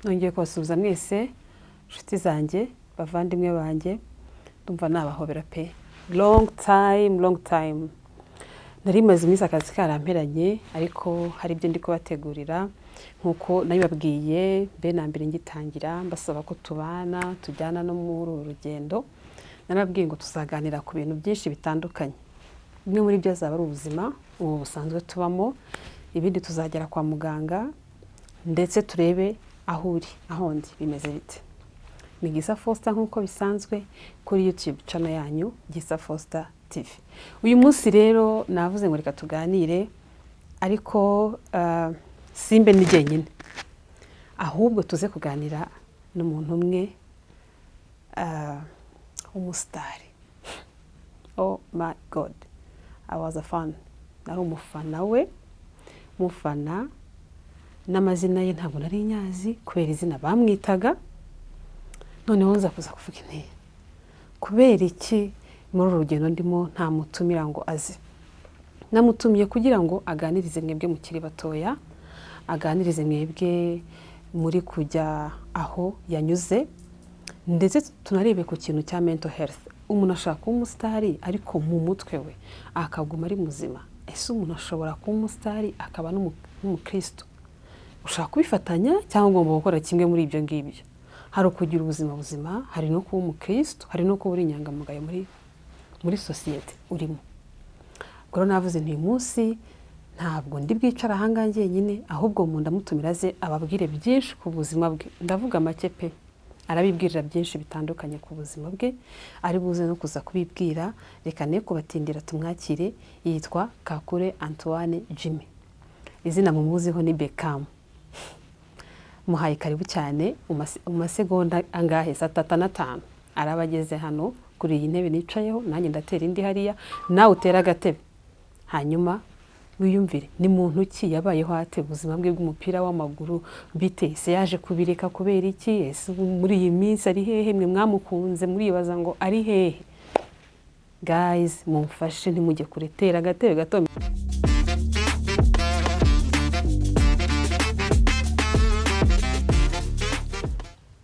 Nongeye kubasuhuza mwese, inshuti zanjye, bavandimwe banjye. Ndumva nabahobera pe. Long time, long time. Nari maze iminsi akazi karamperanye, ariko hari ibyo ndi kubategurira nk'uko nabibabwiye mbere na mbere ngitangira, mbasaba ko tubana, tujyana no muri uru rugendo. Narababwiye ngo tuzaganira ku bintu byinshi bitandukanye. Bimwe muri byo azaba ari ubuzima ubu busanzwe tubamo, ibindi tuzagera kwa muganga, ndetse turebe aho uri, aho ndi bimeze bite. Ni Gisa Foster nk'uko bisanzwe kuri YouTube channel yanyu Gisa Foster TV. Uyu munsi rero navuze ngo reka tuganire, ariko simbe ni jyenyine, ahubwo tuze kuganira n'umuntu umwe w'umusitari. Oh my God, I was a fan. Nari umufana we, mufana n'amazina ye ntabwo nari nyazi kubera izina bamwitaga. Noneho nza kuza kuvuga inteye, kubera iki muri uru rugendo ndimo ntamutumira ngo aze? Namutumiye kugira ngo aganirize mwebwe mukiri batoya, aganirize mwebwe muri kujya aho yanyuze, ndetse tunarebe ku kintu cya mental health. Umuntu ashaka kuba umusitari ariko mu mutwe we akaguma ari muzima. Ese umuntu ashobora kuba umusitari akaba n'umukristo? Ushaka kubifatanya cyangwa ugomba gukora kimwe muri ibyo ngibyo? Hari ukugira ubuzima buzima, hari no kuba umukristo, hari no kuba uri inyangamugayo muri sosiyete urimo. Ubwo rero navuze nti uyu munsi ntabwo ndi bwicare ahangaha njyenyine, ahubwo mu ndamutumira aze ababwire byinshi ku buzima bwe. Ndavuga make pe, arabibwirira byinshi bitandukanye ku buzima bwe, ari buze no kuza kubibwira. Reka ne kubatindira, tumwakire. Yitwa Kakule Antoine Jimmy, izina mumuziho ni Beckham. Muhaye karibu cyane. Mu masegonda angahe, saa tatu na tanu, araba ageze hano kuri iyi ntebe nicayeho. Nanjye ndatera indi hariya, nawe utera agatebe, hanyuma wiyumvire ni muntu ki, yabayeho ate, ubuzima bwe bw'umupira w'amaguru bite, ese yaje kubireka kubera iki, ese ubu muri iyi minsi ari hehe? Mwe mwamukunze muribaza ngo ari hehe? Guys, mumfashe ntimujye kure, tera agatebe gato.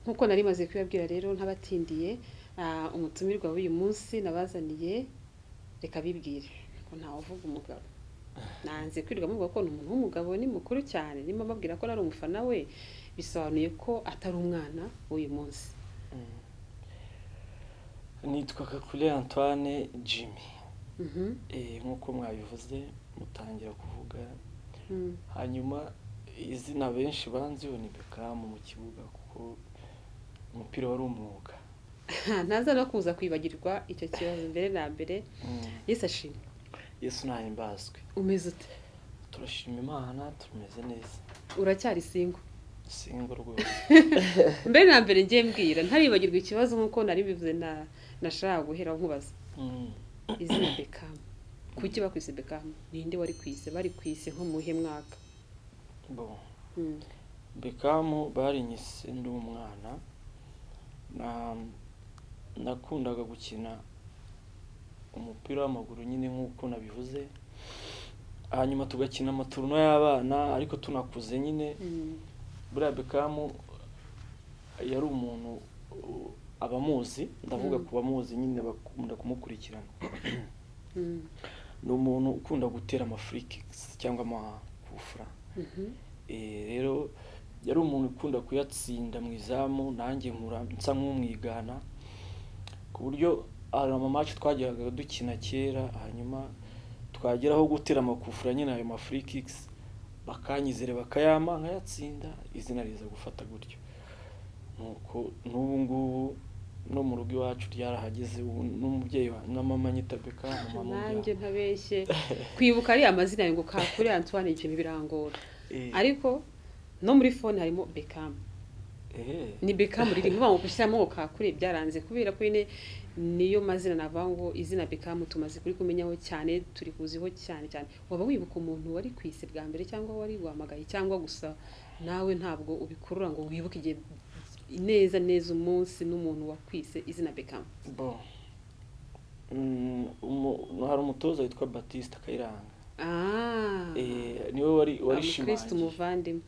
Nk'uko nari maze kubibabwira rero, ntabatindiye, umutumirwa w'uyu munsi nabazaniye, reka bibwire ko ntawe uvuga umugabo. Nanze kwirirwa muvuga ko ni umuntu w'umugabo, ni mukuru cyane. Nimba mbabwira ko nari umufana we, bisobanuye ko atari umwana w'uyu munsi. Nitwa Kakule Antoine Jimmy. Nk'uko mwabivuze mutangira kuvuga. Hanyuma izina benshi banziho ni Beckham mu kibuga, kuko umupira wari umwuga. Ntaza no kuza kwibagirwa icyo kibazo mbere na mbere. Yesu ashimwe. Yesu nahimbazwe. Umeze ute? Turashima Imana, tumeze neza. Uracyari single? Single rwose. Mbere na mbere ngiye mbwira, ntaribagirwa ikibazo, nk'uko nari bivuze na nashaka guhera nkubaza izina Beckham, kuki bakwise Beckham? Ninde wari kwise, bari kwise nko muhe mwaka? Bon. Beckham barinyise ndi umwana. Nakundaga gukina umupira w'amaguru nyine nk'uko nabivuze, hanyuma tugakina amatournoi y'abana, ariko tunakuze nyine. Buriya Beckham yari umuntu abamuzi, ndavuga ku bamuzi nyine bakunda kumukurikirana, ni umuntu ukunda gutera ama free kicks cyangwa amakufra. Rero yari umuntu ukunda kuyatsinda mu izamu, nanjye nkura nsa nk'umwigana, ku buryo hari amamatch twajyaga dukina kera, hanyuma twageraho gutera amakufra nyine, ayo ma free kicks, bakanyizere bakayampa nkayatsinda, izina riza gufata gutyo. Nuko n'ubu ngubu no mu rugo iwacu ryarahageze, ubu n'umubyeyi wa na mama anyita Beckham, mama Nanjye umbyara. ntabeshye, kwibuka ariya mazina ngo Kakule Antoine Jimmy birangora. Ariko no muri phone harimo Beckham. Ni Beckham ririmo, ngo gushyiramo ngo Kakule byaranze, kubera ko nyine niyo mazina. Navuga ngo izina Beckham tumaze kuri kumenyaho cyane, turi kuziho cyane cyane. Waba wibuka umuntu wari kwise bwa mbere, cyangwa wari guhamagaye, cyangwa gusa nawe ntabwo ubikurura ngo wibuke igihe neza neza, umunsi n'umuntu wakwise izina Beckham? Bon. Hari Hari umutoza witwa Batiste Kayiranga. Ah. Niwe wari Umukristo warishimangiye. Umuvandimwe.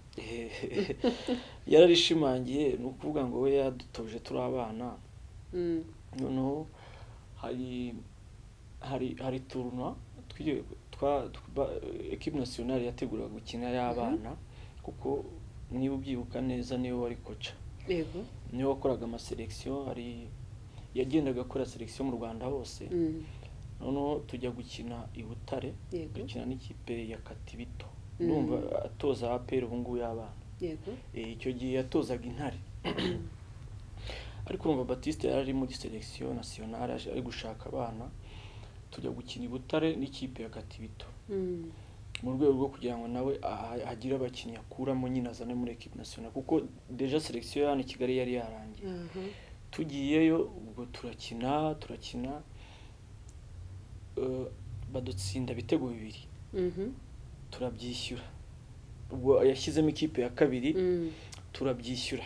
Yararishimangiye, ni ukuvuga ngo we yadutoje turi abana. Noneho hari tournoi twa équipe nationale yateguraga gukina y'abana, kuko niba ubyibuka neza niwe wari coach, niwe wakoraga amasélection, hari yagendaga akora sélection mu Rwanda hose. Noneho tujya gukina i Butare, dukina n'ikipe ya Katibito. Ndumva atoza APR ubu ngubu y'abana. Icyo gihe yatozaga Intare, ariko urumva Batiste yari ari muri sélection nationale, ari gushaka abana, tujya gukina i Butare n'ikipe ya Katibito mu rwego rwo kugira ngo nawe agire abakinnyi akuramo nyine azane muri équipe nationale, kuko déjà sélection ya hano i Kigali yari yarangiye. Tugiyeyo ubwo turakina, badutsinda ibitego 2, turabyishyura. Ubwo yashyizemo ikipe ya kabiri, turabyishyura,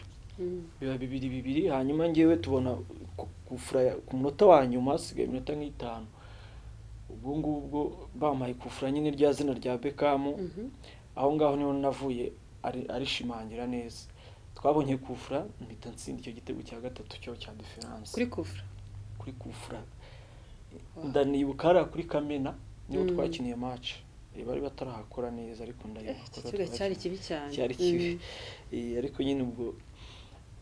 biba 2-2. Hanyuma ngewe tubona kufura ku munota wa nyuma, hasigaye iminota nk'itanu. Ubwo ngubwo bampaye kufura nyine, rya zina rya Beckham, aho ngaho niho navuye arishimangira neza. Twabonye kufura, mpita ntsinda icyo gitego cya gatatu cyo cya différence. Kuri kufura? Kuri kufura. Ndanibuka hariya kuri Kamena niho twakiniye match. Bari batarahakora neza, ariko ndayibuka Iki ko kibuga cyari kibi cyane. Cyari kibi. Ariko nyine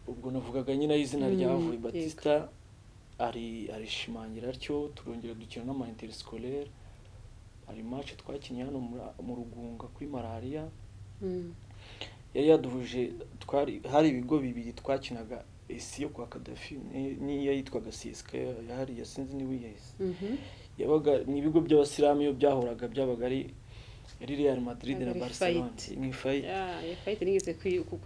ubwo navugaga nyine aho izina ryavuye. Batista arishimangira atyo, turongera dukina n'ama interscolaire. Hari match twakinnye hano mu Rugunga kuri malariya, yari yaduhuje, twari hari ibigo bibiri twakinaga, esi yo kwa Kadafi n'iyo yitwaga CSK yahariye, sinzi niba uyizi. Yabaga ni ibigo by'abasilamu, iyo byahuraga byabaga ari yari Real Madrid na Yabaga ari Barcelona. fight. Ni fight. Yeah, iyo fight nigeze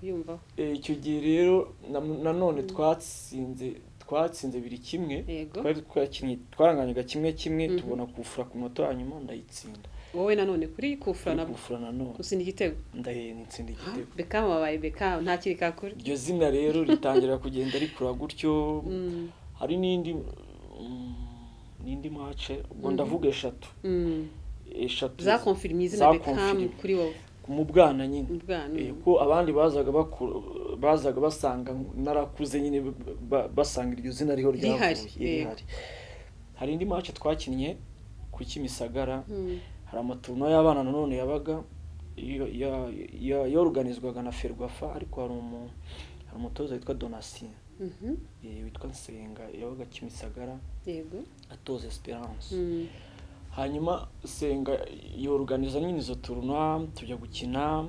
kuyumvaho. Icyo gihe rero nanone twatsinze 2-1. Twari twakinnye, twaranganyaga 1-1, tubona kufura ku munota wa nyuma, ndayitsinda. Wowe nanone kuri kufura? Kuri Nabwo? Kufura nanone. Utsinda igitego? Ndayitsinda igitego. Beckham wabaye Beckham, ntakiri kakure. Iryo zina rero ritangira kugenda rikura gutyo. Hari n'indi match, ubwo ndavuga eshatu, eshatu Zakonfirmye izina Beckham zakonfirmye. kuri wowe. Mu bwana nyine. Mu bwana. Ko abandi bazaga bakuru, bazaga basanga narakuze nyine, basanga iryo zina ariho Rihari, ryavuye. Yego. Rihari. Hari indi match twakinnye ku Kimisagara. Hari amatournoi y'abana nanone yabaga yoruganizwaga na Ferwafa, ariko hari umutoza witwa Donatien, witwa Nsenga, yabaga Kimisagara, atoza Esperance. Hanyuma Senga yoruganiza nyine izo tournoi, tujya gukina,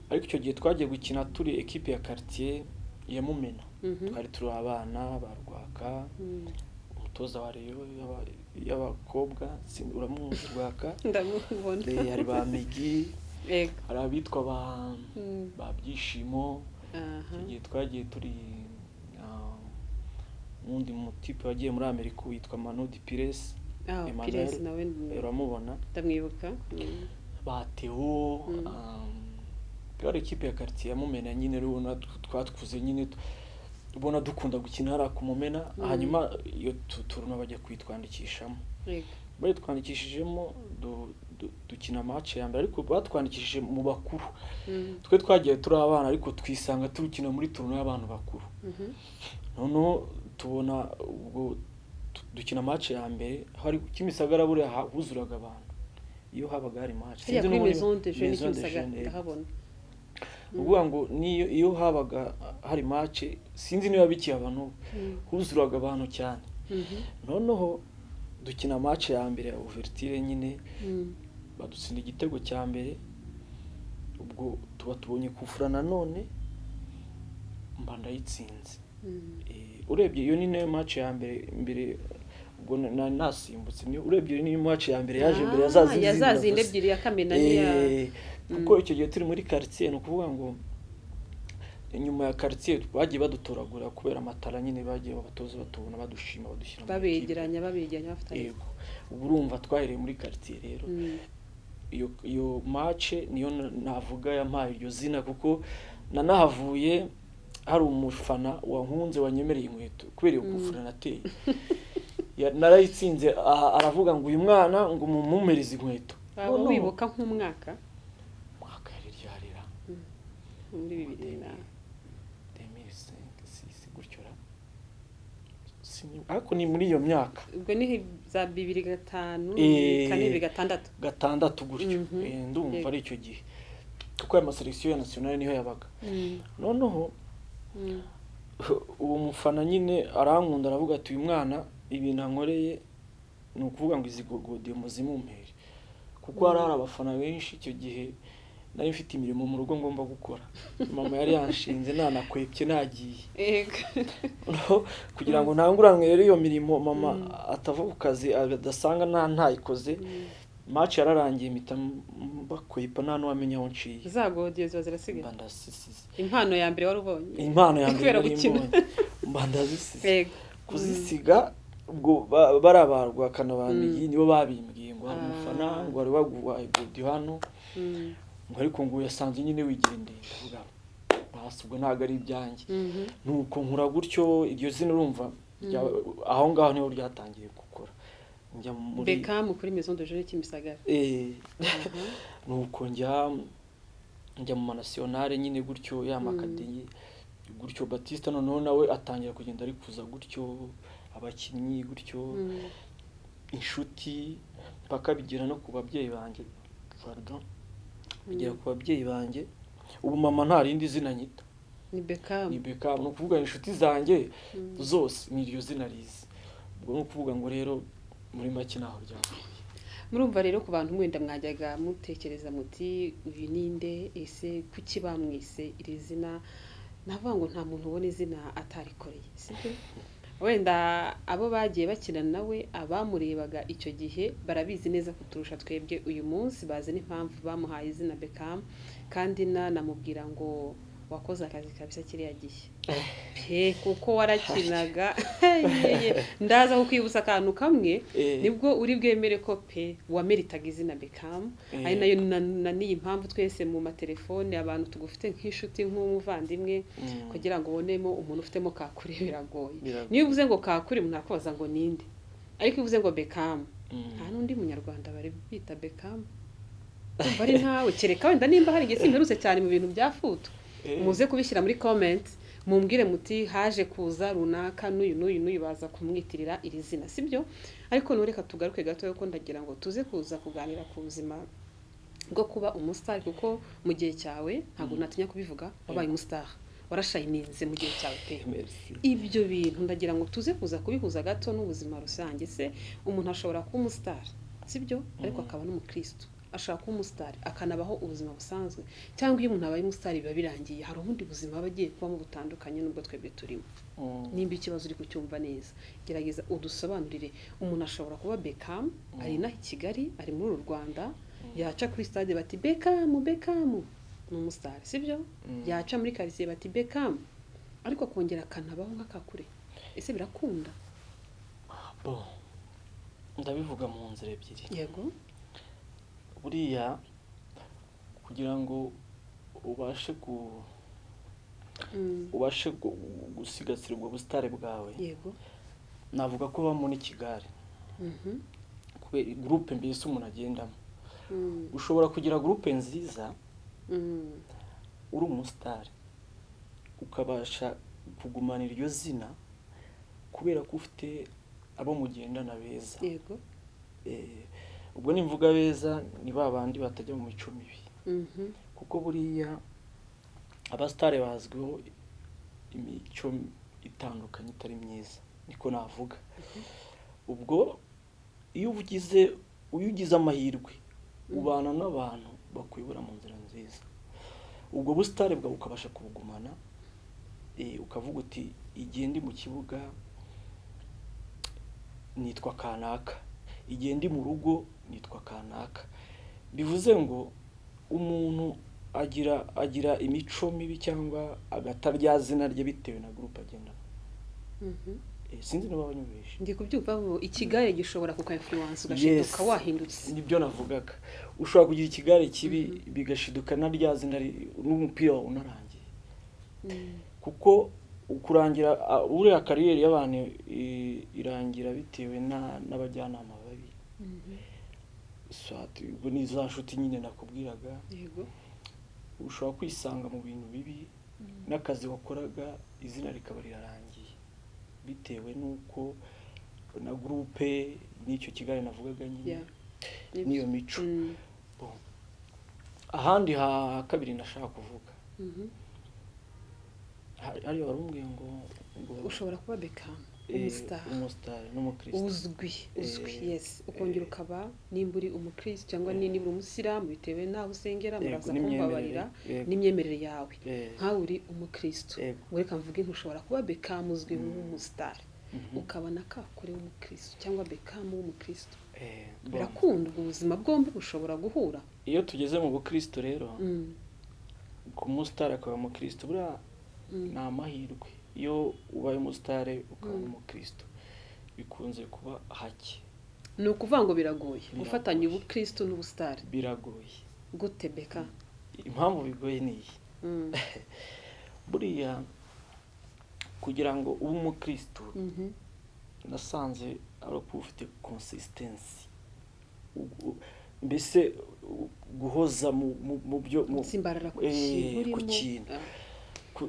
ariko icyo gihe twagiye gukina turi équipe ya quartier ya Mumena. Twari turi abana ba Rwaka, umutoza wa Rayon y'abakobwa, uramuzi Rwaka? Ndamubona. Hari ba Migi, hari abitwa ba ba Byishimo. Icyo gihe twagiye turi n'undi mutipe wagiye muri Amerika witwa Manudi Pires. Ah, Emmanuel, Pires nawe uramubona? Ndamwibuka. Ba Theo. Yari ikipe ya quartier ya Mumena nyine, rero ubona twatkuze nyine ubona dukunda gukina hariya ku Mumena. Hanyuma iyo tournoi bajya kuyitwandikishamo, bayitwandikishijemo dukina match ya mbere, ariko batwandikishije mu bakuru. Twe twagiye turi abana, ariko twisanga tukina muri tournoi y'abantu bakuru. Noneho tubona ubwo dukina match ya mbere, hari Kimisagara, buriya huzuraga abantu iyo habaga hari match. Hariya Sinzi kuri n'ubu Maison de Jeunes. Maison de Kimisagara. Jeunes, yego. Ndahabona. Ni ukuvuga ngo niyo iyo habaga hari match, sinzi niba bikihaba n'ubu, huzuraga abantu cyane. Noneho dukina match ya mbere ya ouverture nyine, badutsinda igitego cya mbere. Ubwo tuba tubonye kufura nanone, mba ndayitsinze. Urebye iyo ni nayo match ya mbere mbere, ubwo nasimbutse, urebye iyo niyo match ya mbere yaje mbere ya za zindi Ya za zindi zindi navuze. ebyiri ya Kamena n'iya Kuko icyo gihe turi muri quartier, ni ukuvuga ngo inyuma ya quartier bagiye badutoragura kubera amatara nyine, bagiye abatoza batubona, badushima, badushyira mu ikipe. Babegeranya bafatanya. Yego, ubu urumva twahereye muri quartier rero. Iyo match niyo navuga yampaye iryo zina, kuko nanahavuye hari umufana wankunze, wanyemereye inkweto kubera iyo kufura nateye. Narayitsinze, aravuga ngo uyu mwana ngo mumumpereze inkweto. Waba No, no. wibuka nk'umwaka? Mwaka yari ryarira Muri bibiri na 2005, 6 gutyo ra. Ariko ni muri iyo myaka. Ubwo ni za 2005, 4, 2006. 6 gutyo. Ndumva ari icyo gihe, kuko aya masélection ya nationale niho yabaga. Noneho uwo mufana nyine arankunda, aravuga ati: "Uyu mwana ibintu ankoreye ni ukuvuga ngo izi godiyo muzimumpere," kuko hari abafana benshi. Icyo gihe nari mfite imirimo mu rugo ngomba gukora, mama yari yanshinze, nanakwepye nagiye. Noneho kugira ngo ntanguranwe rero iyo mirimo, mama atava ku kazi adasanga ntayikoze, match yararangiye mpita mbakwepa, nta n'uwamenya aho nciye. Za godiyo ziba zirasigaye. Mba ndazisize. Impano ya mbere wari ubonye. Impano ya mbere Kubera nari gukina. mbonye, mba ndazisize. Kuzisiga ubwo barabarwa akanabamigi nibo babimbwiye ngo hari umufana ngo wari waguhaye godiyo hano, ngo ariko ngo yasanze nyine wigendeye. Ndavuga basi ubwo ntabwo ari ibyanjye. Nuko nkura gutyo, iryo zina urumva aho ngaho niho ryatangiye gukora, njya muri Beckham kuri Maison de Jeunes Kimisagara. Nuko njya mu manationale nyine gutyo, ya macadets gutyo. Batista noneho nawe atangira kugenda ari kuza gutyo, abakinnyi gutyo, inshuti, mpaka bigera no ku babyeyi banjye, pardon, bigera ku babyeyi banjye. Ubu mama nta rindi zina nyita. Ni Beckham. Ni Beckham. Ni ukuvuga inshuti zanjye zose ni iryo zina rizi. Ubwo ni ukuvuga ngo rero muri make ntaho ryavuye. Murumva rero, ku bantu mwenda mwajyaga mutekereza muti: "Uyu ninde? Ese kuki bamwise iri zina?" Navuga ngo nta muntu ubona izina atarikoreye, sibyo? Wenda abo bagiye bakina nawe, abamurebaga icyo gihe barabizi neza kuturusha twebwe uyu munsi, bazi n'impamvu bamuhaye izina Beckham. Kandi namubwira ngo wakoze akazi kabisa kiriya gihe pe, kuko warakinaga. Ndaza kukwibutsa akantu kamwe, nibwo uri bwemere ko pe wameritaga izina Beckham. Ari nayo na n'iyi mpamvu twese mu matelefone abantu tugufite nk'inshuti, nk'umuvandimwe. Kugira ngo ubonemo umuntu ufitemo kakure biragoye. Biragoye. Niyo uvuze ngo kakure, umuntu arakubaza ngo ninde, ariko iyo uvuze ngo Beckham, nta n'undi munyarwanda bari bita Beckham. Umva ari ntawe, kereka wenda nimba hari igihe simperutse cyane mu bintu bya foot. Muze kubishyira muri comment, mumbwire muti haje kuza runaka n'uyu n'uyu n'uyu baza kumwitirira iri zina, sibyo? Ariko nureka tugaruke gato, kuko ndagira ngo tuze kuza kuganira ku buzima bwo kuba umusitari, kuko mu gihe cyawe, ntabwo natinya kubivuga, wabaye umusitari, warashayininze mu gihe cyawe pe. Merci. Ibyo bintu ndagira ngo tuze kuza kubihuza gato n'ubuzima rusange. Se umuntu ashobora kuba umusitari, sibyo, ariko akaba n'umukristo? Ashobora kuba umusitari akanabaho ubuzima busanzwe? Cyangwa iyo umuntu abaye umusitari biba birangiye, hari ubundi buzima aba agiye kubamo butandukanye n'ubwo twebwe turimo? Nimba ikibazo uri kucyumva neza, gerageza udusobanurire. Umuntu ashobora kuba Beckham, ari inaha i Kigali, ari muri uru Rwanda, yaca kuri stade bati: "Beckham, Beckham," ni umusitari, sibyo? Yaca muri karitsiye bati: "Beckham," ariko akongera akanabaho nk'akakure. Ese birakunda? Bon, ndabivuga mu nzira ebyiri. Buriya kugira ngo ubashe ubashe gusigasira ubwo busitari bwawe, navuga ko bamo n'ikigare, kubera groupe mbese umuntu agendamo. Ushobora kugira groupe nziza uri umusitari, ukabasha kugumana iryo zina kubera ko ufite abo mugendana beza. Ubwo nimvuga beza, ni ba bandi batajya mu mico mibi, kuko buriya abasitari bazwiho imico itandukanye itari myiza, niko navuga. Ubwo iyo ugize amahirwe ubana n'abantu bakuyobora mu nzira nziza, ubwo busitari bwawe ukabasha kubugumana, ukavuga uti: "Igihe ndi mu kibuga nitwa kanaka, igihe ndi mu rugo nitwa kanaka." Bivuze ngo umuntu agira imico mibi cyangwa agata rya zina rye bitewe na groupe agendamo. Sinzi niba wanyumvishe. Ndi kubyumva ngo ikigare gishobora kuka influence ugashiduka wahindutse. Nibyo navugaga, ushobora kugira ikigare kibi bigashiduka na rya zina n'umupira wawe unarangiye, kuko Kurangira buriya carrière y'abantu irangira bitewe n'abajyanama babi. Soit ubwo ni za nshuti nyine nakubwiraga. Ushobora kwisanga mu bintu bibi, n'akazi wakoraga izina rikaba rirarangiye bitewe n'uko na groupe n'icyo kigali navugaga nyine, n'iyo mico. Bon. Ahandi ha kabiri nashaka kuvuga, hariya wari umbwiye ngo Ushobora kuba Beckham, umustar, umustar n'umukristo. Uzwi, uzwi, yes, ukongera ukaba nimba uri umukristo cyangwa niba uri umusilamu, bitewe n'aho usengera, muraza n'imyemerere, kumbabarira, n'imyemerere yawe. Nkawe uri umukristo, ngo reka mvuge ntushobora kuba Beckham uzwi nk'umustar, ukaba na Kakure w'umukristo cyangwa Beckham w'umukristo. Bon. Birakunda, ubwo ubuzima bwombi bushobora guhura. Iyo tugeze mu bukristo rero, ku mustar akaba umukristo, buriya ni amahirwe. Iyo ubaye umustar ukaba umukristo bikunze kuba hake. Ni ukuvuga ngo biragoye Biragoye. gufatanya ubukristo n'ubustar? Biragoye. Gute, Beka? Impamvu bigoye ni iyi: buriya kugira ngo ube umukristo, nasanze ari ukuba ufite consistency, mbese guhoza mu byo Gutsimbarara ku kintu ku urimo. kintu.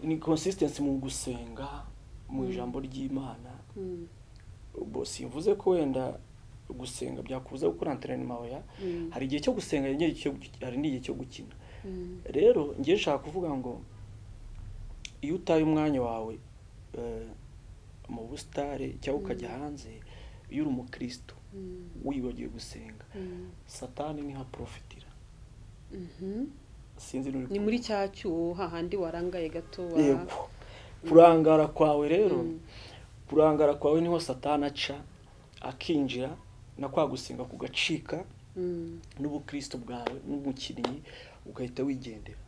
Ni consistency mu gusenga, mu ijambo ry'Imana. Bo simvuze ko wenda gusenga byakubuza gukora entraînement, oya. Hari igihe cyo gusenga, hari n'igihe cyo gukina. Rero ngiye nshaka kuvuga ngo iyo utaye umwanya wawe mu bustar cyangwa ukajya hanze, iyo uri umukristo wibagiwe gusenga, Satani niho aprofitira. Sinzi n'uri Ni muri cya cyuho hahandi warangaye gato Yego, kurangara kwawe rero, kurangara kwawe niho Satani aca akinjira, na kwa gusenga kugacika, n'ubukristo bwawe n'umukinnyi ugahita wigendera.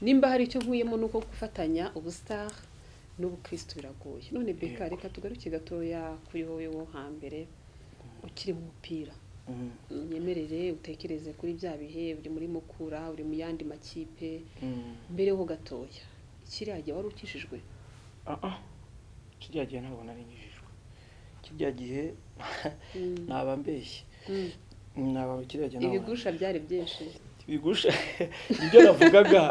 Nimba hari icyo nkuyemo, ni uko gufatanya ubustar n'ubukristo biragoye. None Beka, reka tugaruke gatoya kuri wowe wo hambere ukiri mu mupira. Unyemerere utekereze kuri bya bihe uri muri Mukura, uri mu yandi makipe, mbere ho gatoya, kiriya gihe wari ukijijwe? Ah ah, kirya gihe ntabwo nari nkijijwe. Kirya gihe naba mbeshye, naba kiriya gihe ntabwo Ibigusha byari byinshi. Ibigusha nibyo navugaga,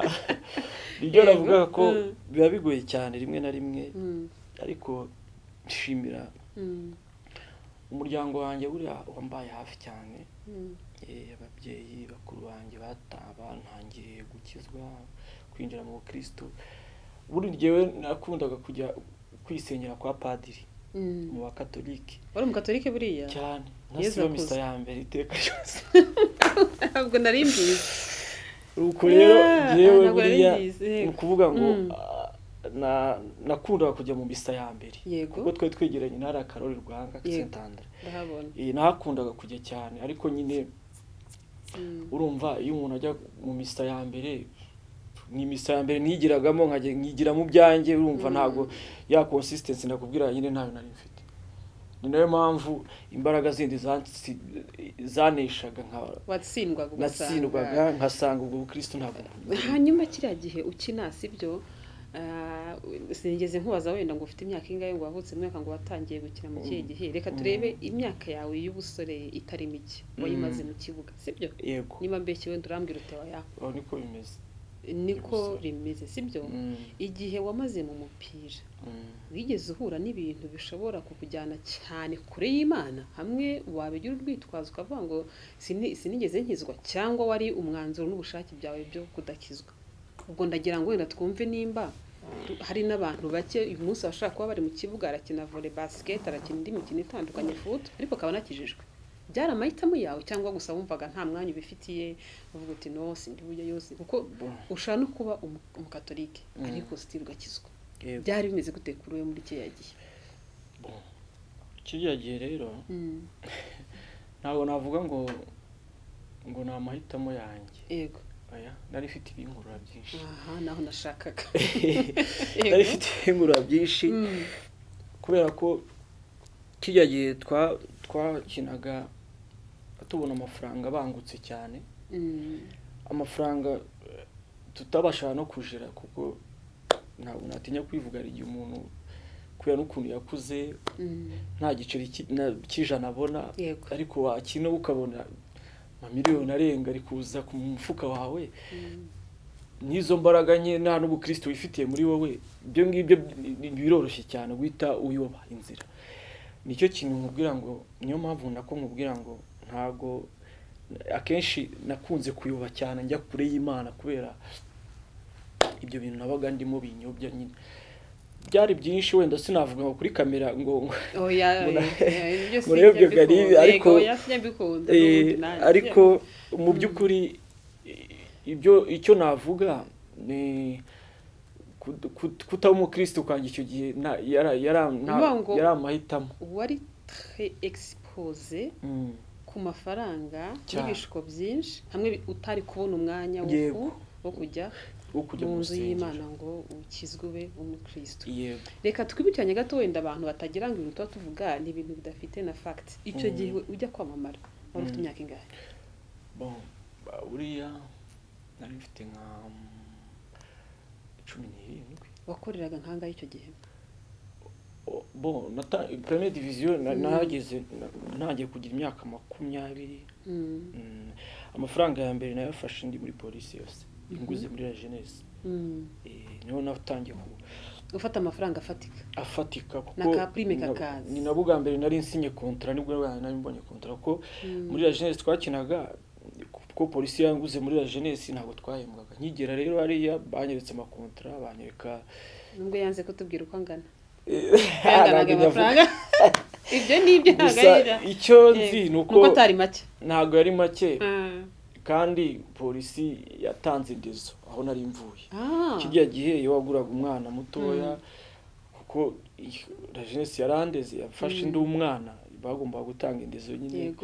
nibyo navugaga ko biba bigoye cyane rimwe na rimwe, ariko nshimira umuryango wanjye, buriya wambaye hafi cyane. Ababyeyi bakuru banjye bantangiriye gukizwa, kwinjira mu bukristo. Buri jyewe nakundaga kujya kwisengera kwa padiri mu bakatolike. Wari umukatolike buriya? Cyane. Yezu Ntasiba misa akuze. ya mbere iteka ryose. Ntabwo nari mbizi. Ubwo rero Yeah, jyewe ntabwo nari buriya mbizi, ni yego. ukuvuga ngo nakundaga kujya mu misa ya mbere, kuko twari twegeranye n'ahari Akarori Rwanga, Saint Andre. Ndahabona. Nahakundaga kujya cyane, ariko nyine urumva iyo umuntu ajya mu misa ya mbere, ni misa ya mbere nigiragamo, nkajya nkigira mu byanjye. Urumva ntabwo ya consistency nakubwira nyine ntayo nari mfite. Ni nayo mpamvu imbaraga zindi zaneshaga nka Watsindwaga ugasanga Natsindwaga, nkasanga ubwo bukristo ntabwo Hanyuma kiriya gihe ukina, sibyo, sinigeze nkubaza wenda ngo ufite imyaka ingahe, ngo wavutse mu mwaka, ngo watangiye gukina mu kihe gihe. Reka turebe imyaka yawe y'ubusore itari mike wayimaze mu kibuga, sibyo? Yego. Niba mbeshye wenda urambwira uti oya. Aho niko bimeze. Niko Y'ubusore. bimeze, sibyo? Igihe wamaze mu mupira, wigeze uhura n'ibintu bishobora kukujyana cyane kure y'Imana, hamwe wabigira urwitwazo ukavuga ngo sinigeze nkizwa, cyangwa wari umwanzuro n'ubushake byawe byo kudakizwa? Ubwo ndagira ngo wenda twumve nimba hari n'abantu bake uyu munsi bashobora kuba bari mu kibuga, arakina volley, basket, arakina indi mikino itandukanye, foot, ariko akaba anakijijwe. Byari amahitamo yawe cyangwa gusa wumvaga nta mwanya ubifitiye, uvuga uti no sindi bujya yose, kuko ushobora no kuba umukatolike ariko still ugakizwa? Yego. Byari bimeze gute kuri wowe muri kiriya gihe? Bon. Kiriya gihe rero ntabwo navuga ngo ni amahitamo yanjye. Oya, nari mfite ibinkurura byinshi. Aha naho nashakaga. Nari mfite ibinkurura byinshi, kubera ko kiriya gihe twakinaga tubona amafaranga abangutse cyane, amafaranga tutabasha no kujera kuko Ntabwo natinya kwivuga, hari igihe umuntu kubera n'ukuntu yakuze nta giceri cy'ijana abona, ariko wakina ukabona amamiliyoni arenga ari kuza ku mufuka wawe, n'izo mbaraga nke nta n'ubukristo wifitiye muri wowe, ibyo ngibyo biroroshye cyane guhita uyoba inzira. Nicyo kintu nkubwira ngo, niyo mpamvu nako nkubwira ngo ntago akenshi nakunze kuyoba cyane njya kure y'Imana, kubera ibyo bintu nabaga ndimo binyobya nyine. Byari byinshi, wenda sinavuga ngo kuri kamera ngo Oya, ngo ibyo ngo rero sinjya ibyo gari, mbikunda. ariko Yego, oya, sinjya mbikunda n'ubundi nanjye. Ariko mu by'ukuri ibyo icyo navuga ni kutaba umukristo kwanjye icyo gihe Ni ngo yari amahitamo. Wari très exposé ku mafaranga Cyane. n'ibishuko byinshi, hamwe utari kubona umwanya wo kujya wo kujya mu mu nzu rusengero. y'Imana ngo ukizwe ube umukristo. Reka twibukiranye gato, wenda abantu batagira ngo ibintu tuba tuvuga ni ibintu bidafite na fact. Icyo gihe ujya kwamamara wari ufite imyaka ingahe? Bon, buriya nari mfite nka 17. Wakoreraga nkangahe icyo gihe? Bon, première division nahageze ntangiye kugira imyaka 20. Amafaranga ya mbere nayafashe ndi muri polisi yose inguze muri la jeunesse. Niho natangiye ku Ufata amafaranga afatika? Afatika, kuko Na ka prime kakaza. Ni nabwo bwa mbere nari nsinye contrat, nibwo bwa mbere nari mbonye contrat, kuko muri la jeunesse twakinaga, kuko polisi yanguze muri la jeunesse ntabwo twahembwaga. Nkigera rero hariya banyeretse amakontra, banyereka Nubwo yanze kutubwira uko angana, ntabwo yanganaga nyavuga. amafaranga, ibyo ni ibyo, ntabwo Gusa ari icyo nzi ni uko nuko atari make. Ntabwo yari make, kandi polisi yatanze indezo aho nari mvuye. Kijya gihe iyo waguraga umwana mutoya, kuko la jeunesse yarandeze, yafashe ndi umwana, bagombaga gutanga indezo nyine.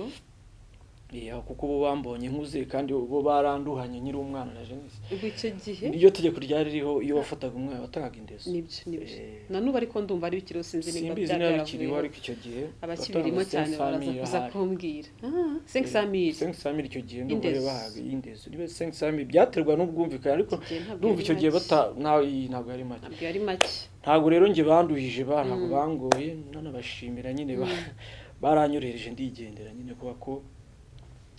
Kuko bo bambonye nkuze, kandi bo baranduhanye nkiri umwana na jeunesse. Ubwo icyo gihe Niryo tegeko ryari ririho, iyo wafataga umwana watangaga indezo. Nibyo. Eh. Na n'ubu ariko ndumva ari bikiriho, sinzi niba Simbizi byaba niba bikiriho, byaravuyeho. ariko icyo gihe Abakibirimo watangaga cyane baraza 500 kuza ahari. kumbwira. 500 000. 500 000 icyo gihe ndumva Indezo. bari bahaga y'indezo, niba 500 000 byaterwa n'ubwumvikane, ariko Icyo gihe ntabwo ndumva yari icyo gihe make. bata ntabwo yari make. Ntabwo yari make. Ntabwo rero njye banduhije, ntabwo bangoye, nanabashimira nyine, baranyorohereje ndigendera nyine, kubera ko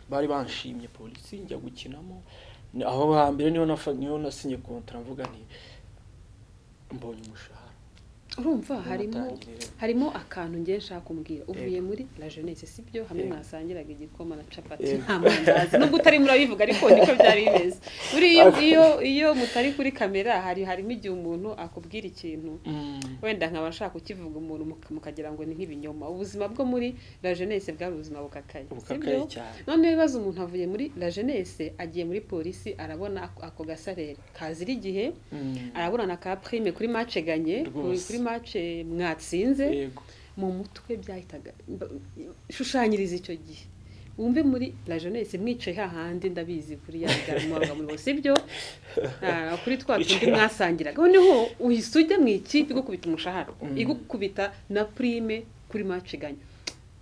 bari banshimye polisi njya gukinamo. Aho hambere niho nasinye contrat, mvuga nti mbonye umushahara. Urumva Niho harimo natangiriye. Harimo akantu ngiye nshaka kumbwira. Uvuye muri la jeunesse, sibyo? Hamwe Yego. mwasangiraga igikoma na capati, Yego. nta mandazi, nubwo utari murabivuga, ariko niko byari bimeze. Buriya iyo mutari kuri kamera, harimo igihe umuntu akubwira ikintu, wenda nkaba nshaka kukivuga, umuntu mukagira ngo ni nk'ibinyoma. Ubuzima bwo muri la jeunesse bwari ubuzima bukakaye, Bukakaye sibyo? cyane. None ibibazo, umuntu avuye muri la jeunesse agiye muri polisi, arabona ako gasarere kazira igihe, arabona na ka prime kuri match gagné, kuri match mwatsinze. Mu mutwe byahitaga shushanyiriza icyo gihe, wumve muri la jeunesse mwicaye hahandi, ndabizi kuri ya mubaga muri bose, sibyo? Ah, kuri twa tundi mwasangiraga, noneho uhise ujya mu ikipe igukubita umushahara, igukubita na prime kuri match gagné.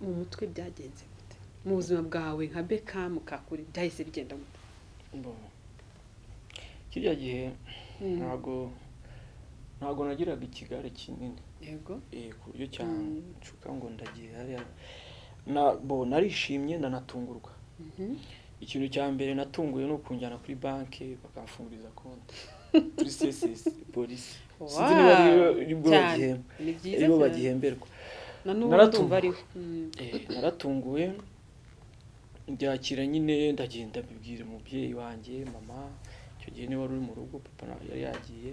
Mu mutwe byagenze gute? Mu buzima bwawe nka Beckham Kakuri byahise bigenda gute? Bon. Kirya gihe ntabwo nagiraga ikigare kinini, ku buryo cyanshuka ngo ndagiye hariya na bo. Narishimye, ndanatungurwa. Ikintu cya mbere natunguye ni ukunjyana kuri banki bakamfunguriza konti kuri CSS polisi. Sinzi niba aribwo Cyane. bagihemba, Ni byiza aribo cyane. bagihemberwa. Na n'ubu Naratunguwe. ndumva ariho. Naratunguwe, mbyakira nyine, ndagenda mbibwira umubyeyi wanjye mama. Icyo gihe niwe wari uri mu rugo, papa yari yagiye.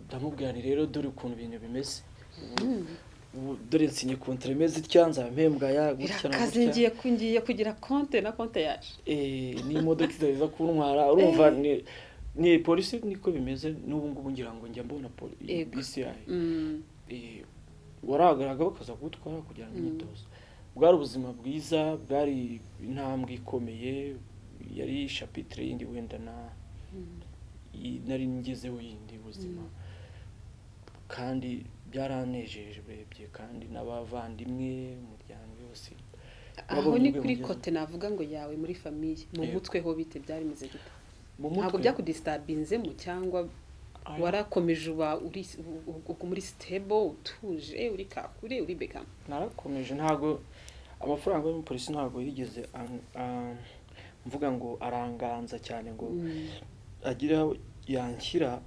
Ndamubwira nti rero dore ukuntu ibintu bimeze ubu, dore nsinye contrat imeze itya, nzaba mpembwa ya gutya na Birakaze. gutya. Ngiye kugira konte na konte yaje. N'imodoka izaza kuntwara. Urumva ni polisi niko bimeze n'ubu ngubu, ngira ngo njya mbona bisi yayo. Warahagararaga bakaza kugutwara kugira ngo imyitozo. Bwari ubuzima bwiza, bwari intambwe ikomeye, yari chapitre yindi wenda na nari ngezeho yindi buzima, kandi byaranejeje urebye, kandi n'abavandimwe, umuryango yose Aho wabonye ni urwego kuri ngezeho. côté navuga ngo yawe muri famille. Mu mutwe ho bite? Byari bimeze gute? Mu Ntabwo mutwe byakudistabinzemo cyangwa? Oya. Warakomeje uba uri muri stable, utuje, uri kakure, uri Beckham? Narakomeje. Ntabwo amafaranga y'umupolisi ntabwo yigeze mvuga ngo aranganza cyane ngo agire aho yanshyira.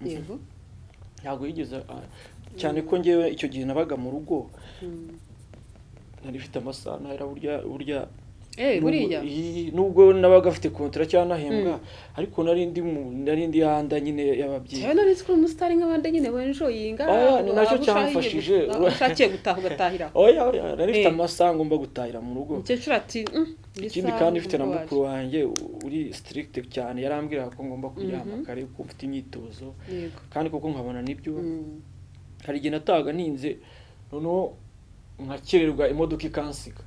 Ntabwo yigeze, cyane ko ngewe icyo gihe nabaga mu rugo, nari mfite amasaha ntahera burya burya. Buriya. Nubwo nabaga afite contrat cyangwa nahembwa, ariko nari ndi yanda nyine y'ababyeyi. Cyane, nari nzi ko uri umusitari nk'abandi nyine wenjoyinga. Oya, ni nacyo cyamfashije. Ushakiye gutaha ugatahira. Oya, oya, nari mfite amasaha ngomba gutahira mu rugo. Umukecuru ati iyi Ikindi saha kandi mfite na ubwo mukuru wanjye uri strict cyane, yarambwiraga ko ngomba kuryama kare kuko mfite imyitozo. Kandi koko nkabona nibyo. Hari igihe natahaga ntinze, noneho nkakererwa, imodoka ikansiga,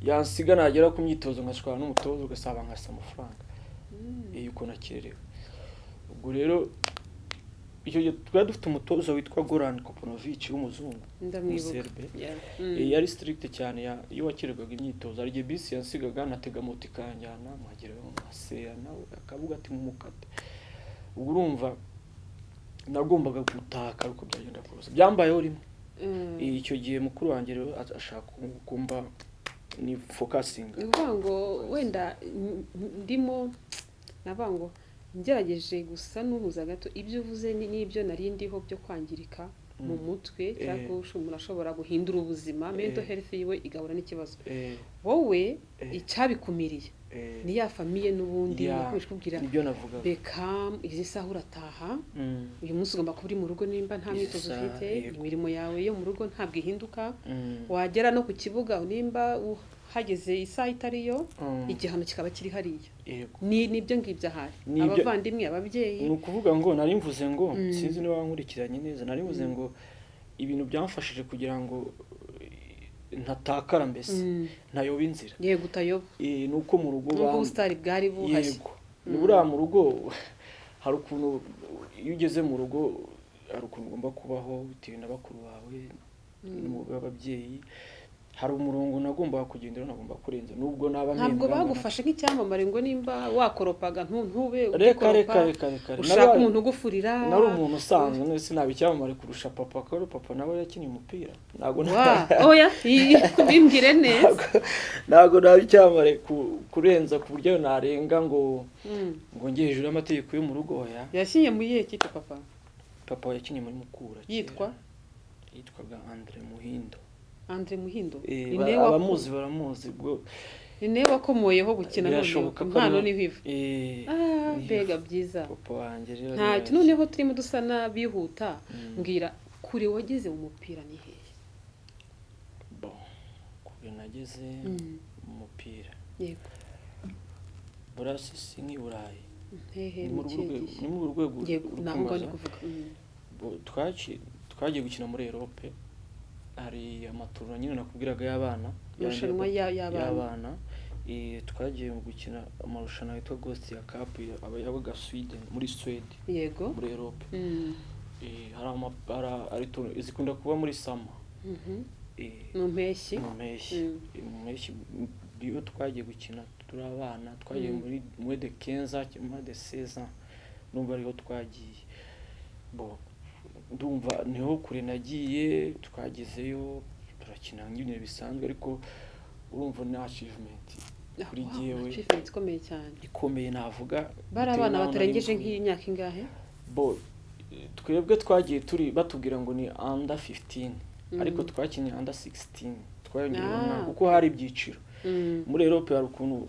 yansiga nagera ku myitozo nkashwana n'umutoza, ugasaba nkasa amafaranga iyo uko nakererewe. Ubwo rero icyo gihe twari dufite umutoza witwa Goran Koponovic w'umuzungu, Ndamwibuka. Umuserbe. Yeah. Yari strict cyane, iyo wakererwaga imyitozo, hari igihe bisi yansigaga natega moto ikanjyana, nkagerayo nkaseya, nawe akavuga ati mumukate. Ubwo urumva nagombaga gutaha kare uko byagenda kose. Byambayeho rimwe. Icyo gihe mukuru wanjye rero ashaka kumva ni focusing. Ni ukuvuga ngo wenda ndimo navuga ngo ngerageje gusa n'uhuza gato ibyo uvuze n'ibyo nari ndiho byo kwangirika mu mutwe, cyangwa umuntu ashobora guhindura ubuzima, mental health yiwe igahura n'ikibazo. Wowe icyabikumiriye ni ya famille n'ubundi yakomeje kubwira Nibyo navugaga. Beckham, izi saha urataha, uyu munsi ugomba kuba uri mu rugo nimba nta Izi myitozo saha, ufite, imirimo yawe yo mu rugo ntabwo ihinduka, wagera no ku kibuga nimba uhageze isaha itariyo, igihano kikaba kiri hariya. Ni nibyo ngibyo ahari abavandimwe, ababyeyi. Ni ukuvuga ngo nari mvuze ngo, sinzi niba wankurikiranye neza, nari mvuze ngo ibintu byamfashije kugira ngo ntatakara mbese, ntayoba inzira, Yego, utayoba. Ni uko mu rugo Nubwo ubusitari bwari buhashye. Yego, ni buriya mu rugo hari ukuntu iyo ugeze mu rugo hari ukuntu ugomba kubaho bitewe na bakuru bawe n'ababyeyi. Hari umurongo nagombaga kugenderaho, nagomba kurenza nubwo naba Ntabwo mpembwa ngana. bagufashe nk'icyamamare ngo nimba wakoropaga ntube Reka, ugikoropa, reka, reka, reka. ushaka umuntu ugufurira. Nari umuntu usanzwe. None sinaba icyamamare kurusha papa? Kuko papa nawe yakinnye umupira. Ntabwo Wa, oya, bimbwire neza. Ntabwo naba icyamamare kurenza ku buryo narenga ngo ngo njye hejuru y'amategeko yo mu rugo, oya. Yakinye mu iyihe kipe papa? Papa yakinnye muri Mukura kera. Yitwa? Yitwaga Andre Muhindo. Andre Muhindo. Ni Ni nawe abamuzi baramuzi ubwo. Ni nawe wakomoyeho gukina noneho. Birashoboka ko Impano ariwe- niho iva. Ah, Niho mbega iva. byiza. Papa wanjye rero Ntacyo. niwe. Noneho turimo dusa n'abihuta, mbwira kure wageze mu mupira ni hehe? Bon, kure nageze mu mupira, burasi si nk'i Burayi. Hehe? Ni Mu muri kihe urwo rwego gihe? Ni muri urwo rwego Yego, uri naho ngaho kumbaza. ndi kuvuga. Bo, twagiye gukina muri Europe, hari amatournoi nyine nakubwiraga y'abana. Amarushanwa y'abana. Y'abana. Twagiye mu gukina amarushanwa yitwa Gothia Cup, yabaga Sweden, muri Swede, muri Europe. Hari ama hari tournoi zikunda kuba muri summer. Mu mpeshyi. Mu mpeshyi. Mu mpeshyi iyo twagiye gukina turi abana, twagiye muri moins de 15 ans, moins de 16 ans, numva ariho twagiye. Bo ndumva niho kure nagiye. Twagezeyo turakina nyine bisanzwe, ariko urumva ni achievement kuri Wow, jyewe achievement ikomeye cyane. Ikomeye navuga, Bari bitewe abana n'aho nari batarengeje mvuye. nk'iyi myaka ingahe? Bo twebwe twagiye turi batubwira ngo ni under 15, ariko twakinnye under 16, twayongereye umwaka kuko hari ibyiciro. Muri Europe hari ukuntu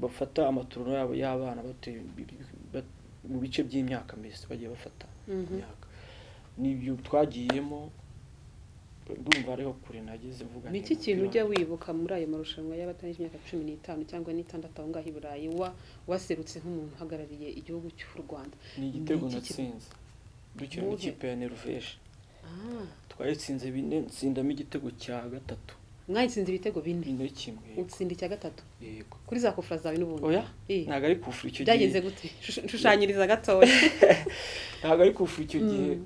bafata amatournoi yabo y'abana batuye mu bice by'imyaka, mbese bagiye bafata imyaka. Nibyo twagiyemo, ndumva ariho kure nageze mvuga Ni nti iki kintu umupira ujya wibuka muri ayo marushanwa y'abatarengeje imyaka 15 cyangwa n'itandatu aho ngaho i Burayi, wa waserutse nk'umuntu uhagarariye igihugu cy'u Rwanda? Ni igitego Ni iki natsinze dukina Muhe? n'ikipe ya Norvège. Twayitsinze 4, ntsindamo igitego cya gatatu. Mwayitsinze ibitego 4? 4-1, yego. Utsinda icya gatatu? Yego. Kuri za kufura zawe n'ubundi? Oya, ntabwo ari kufura icyo gihe. Byagenze gute? Shushanyiriza gatoya. Ntabwo ari kufura icyo gihe.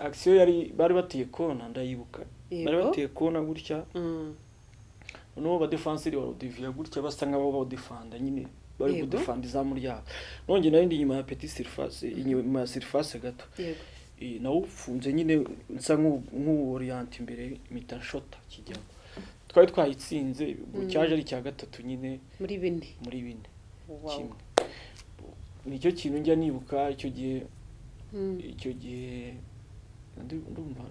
Action yari bari bateye kona, ndayibuka, bari bateye kona gutya, noneho abadefanseri barawudeviya gutya, basa nk'aho bawudefanda nyine. Bari kudefanda izamu ryabo, nongeye nari ndi inyuma ya petite surface, inyuma ya surface gato. Nawufunze nyine nsa nk'uworiyanta imbere, mpita nshota kijyamo. Twari twayitsinze, ubwo cyaje ari icya gatatu nyine. Muri bine. Muri bine. Kimwe nicyo kintu njya nibuka icyo gihe. Icyo gihe ndumva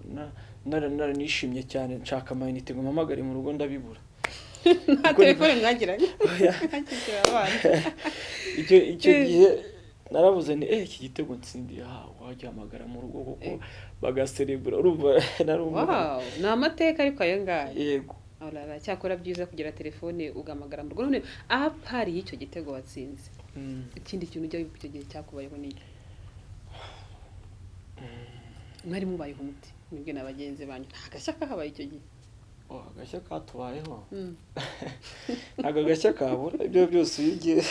naranishimye cyane, nshaka amayinite ngo mpamagare mu rugo, ndabibura. Nta Kuko telefone mwagiranye? Oya. Mwakikira abana. Icyo gihe naravuze ni iki gitego ntsindiye aha, wagihamagara mu rugo kuko bagaserebura, urumva nari umwana. Wow, ni amateka ariko ayo ngayo. Yego. Olala, cyakora byiza kugira telefone ugahamagara mu rugo. None à part y'icyo gitego watsinze, ikindi kintu ujya wibuka icyo gihe cyakubayeho ni iki? Mwari mubayeho umuti mwebwe na bagenzi banyu, nta gashya kahabaye icyo gihe? Oh, agashya katubayeho, ntabwo agashya kabura. Ibyo byose, iyo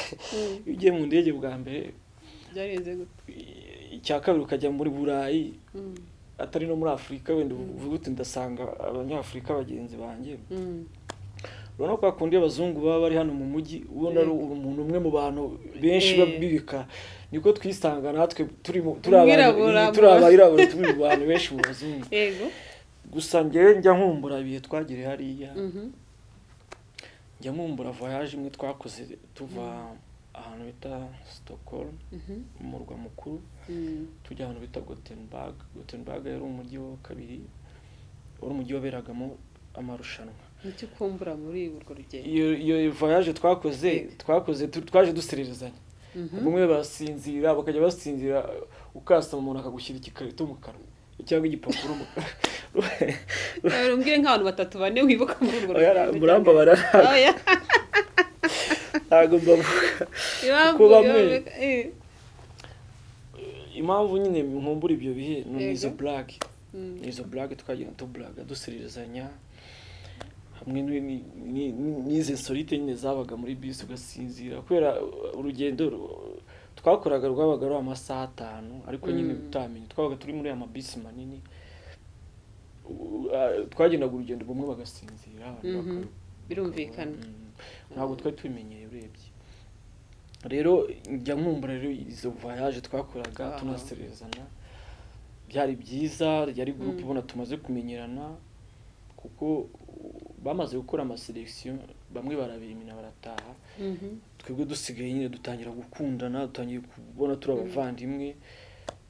ugiye mu ndege bwa mbere, Byarenze gute? Icya kabiri ukajya muri Burayi, atari no muri Afurika, wenda uvuga uti ndasanga Abanyafurika bagenzi banjye. Urabona ko hakundi abazungu baba bari hano mu mujyi, ubona ari umuntu umwe mu bantu benshi bibika, niko twisanga natwe turi Umwirabura. Turi abirabura, turi mu bantu benshi mu bazungu. Gusa njyewe njya nkumbura ibihe twagiriye hariya. Njya nkumbura voyage imwe twakoze tuva ahantu bita Stockholm, umurwa mukuru, tujya ahantu bita Gothenburg. Gothenburg yari umujyi wa kabiri, wari umujyi waberagamo amarushanwa. Nicyo ukumbura muri urwo rugendo? Iyo voyage twakoze, twaje dusererezanya. Bamwe barasinzira, bakajya basinzira ukasama umuntu akagushyira igikarito mu kanwa cyangwa igipapuro mu kanwa. Umbwire nk'abantu batatu bane wibuka muri urwo Oya, rugendo. Murambabara. Oya. Ntabwo mbavuga. Impamvu Kuko bamwe- Impamvu nyine nkumbura ibyo bihe ni izo blague, ni izo blague twagenda tublaga, dusererezanya hamwe n'izi insolite nyine zabaga muri bisi, ugasinzira kubera urugendo twakoraga rwabaga ari amasaha 5, ariko nyine utamenye twabaga turi muri aya mabisi manini. Twagendaga urugendo bumwe bagasinzira abantu. Birumvikana. Ntabwo twari tubimenyereye. Urebye rero, njya nkumbura rero izo voyage twakoraga, tunaserezana, byari byiza. Yari groupe ubona tumaze kumenyerana, kuko bamaze gukora amaselection, bamwe barabirimina barataha, twebwe dusigaye nyine dutangira gukundana, dutangiye kubona turi abavandimwe.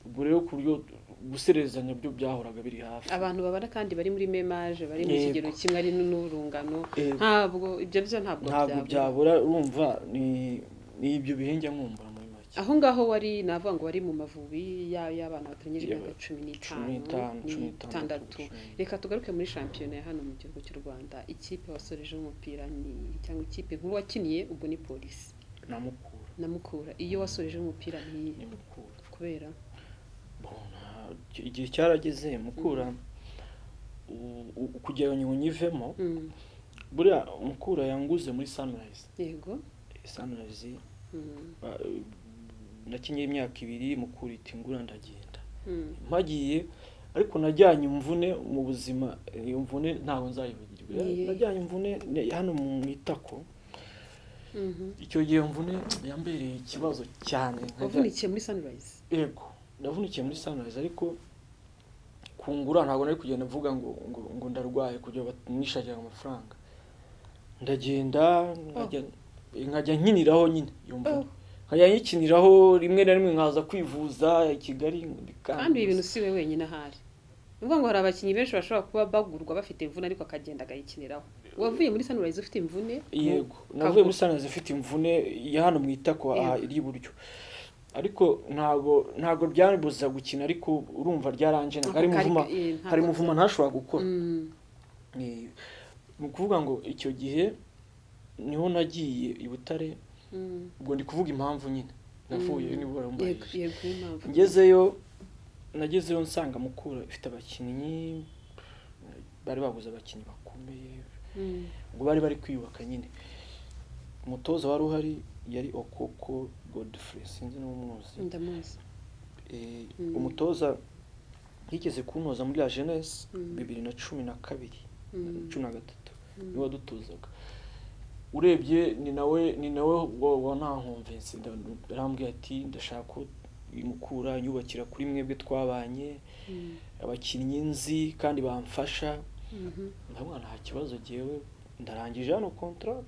Ubwo rero ku buryo guserezanya byo byahoraga biri hafi. Abantu babana kandi bari muri même âge, bari mu kigero kimwe, ari n'urungano, ntabwo ibyo byo ntabwo Ntabwo byabura. byabura. Urumva ni ibyo bihe njya nkumbura muri make. Aho ngaho wari, navuga ngo wari mu Mavubi y'abana batarengeje imyaka cumi Cumi n'itanu n'itanu, 16, n'itandatu. cumi. Reka tugaruke muri shampiyona ya hano mu gihugu cy'u Rwanda. Ikipe wasorejeho umupira ni, cyangwa ikipe nkuru wakiniye ubwo ni Polisi? Na Mukura. Na Mukura. Iyo wasorejeho umupira ni? Ni Mukura. Kubera? Bon, igihe cyarageze Mukura kugira ngo nyivemo, buriya Mukura yanguze muri Sunrise. Sunrise, nakinye imyaka 2, Mukura iti ngura, ndagenda. Mpagiye ariko najyanye imvune mu buzima, iyo mvune ntabwo nzayibagirwa. Najyanye imvune hano mu itako. Icyo gihe imvune yambereye ikibazo cyane, Wavunikiye muri Sunrise? Yego, navunikiye muri Sunrise, ariko kungura ntabwo nari kugenda mvuga ngo ndarwaye kugira nishakira amafaranga. Ndagenda nkajya nkiniraho nyine iyo mvune, nkajya nyikiniraho, rimwe na rimwe nkaza kwivuza i Kigali bikanga. Kandi ibi bintu si we wenyine ahari. Ni ukuvuga ngo hari abakinnyi benshi bashobora kuba bagurwa bafite imvune, ariko akagenda akayikiniraho. Wavuye muri Sunrise ufite imvune mu Yego, navuye kaguru. muri Sunrise ufite imvune ya hano mu itako aha ry'iburyo, ariko ntabwo byambuza gukina, ariko urumva ryaranjenaga. Ako Hari kari muvuma, ntabwo hari muvuma ntashobora gukora. Ni ukuvuga ngo icyo gihe niho nagiye i Butare. Ubwo ndi kuvuga impamvu nyine navuye, niba warumbajije. Yego, niyo mpamvu. Ngezeyo, nagezeyo nsanga Mukura ifite abakinnyi, bari baguze abakinnyi bakomeye. Ubwo bari kwiyubaka nyine. Umutoza wari uhari yari Okoko Godfrey, sinzi niba umuzi. Ndamuzi. Umutoza yigeze kuntoza muri la jeunesse 2012, 13, niwe wadutozaga. Urebye ni nawe wanankonvense. Arambwira ati: "Ndashaka ko Mukura nyubakira kuri mwebwe twabanye, abakinnyi nzi kandi bamfasha." Ndabona nta kibazo, jyewe ndarangije hano contrat,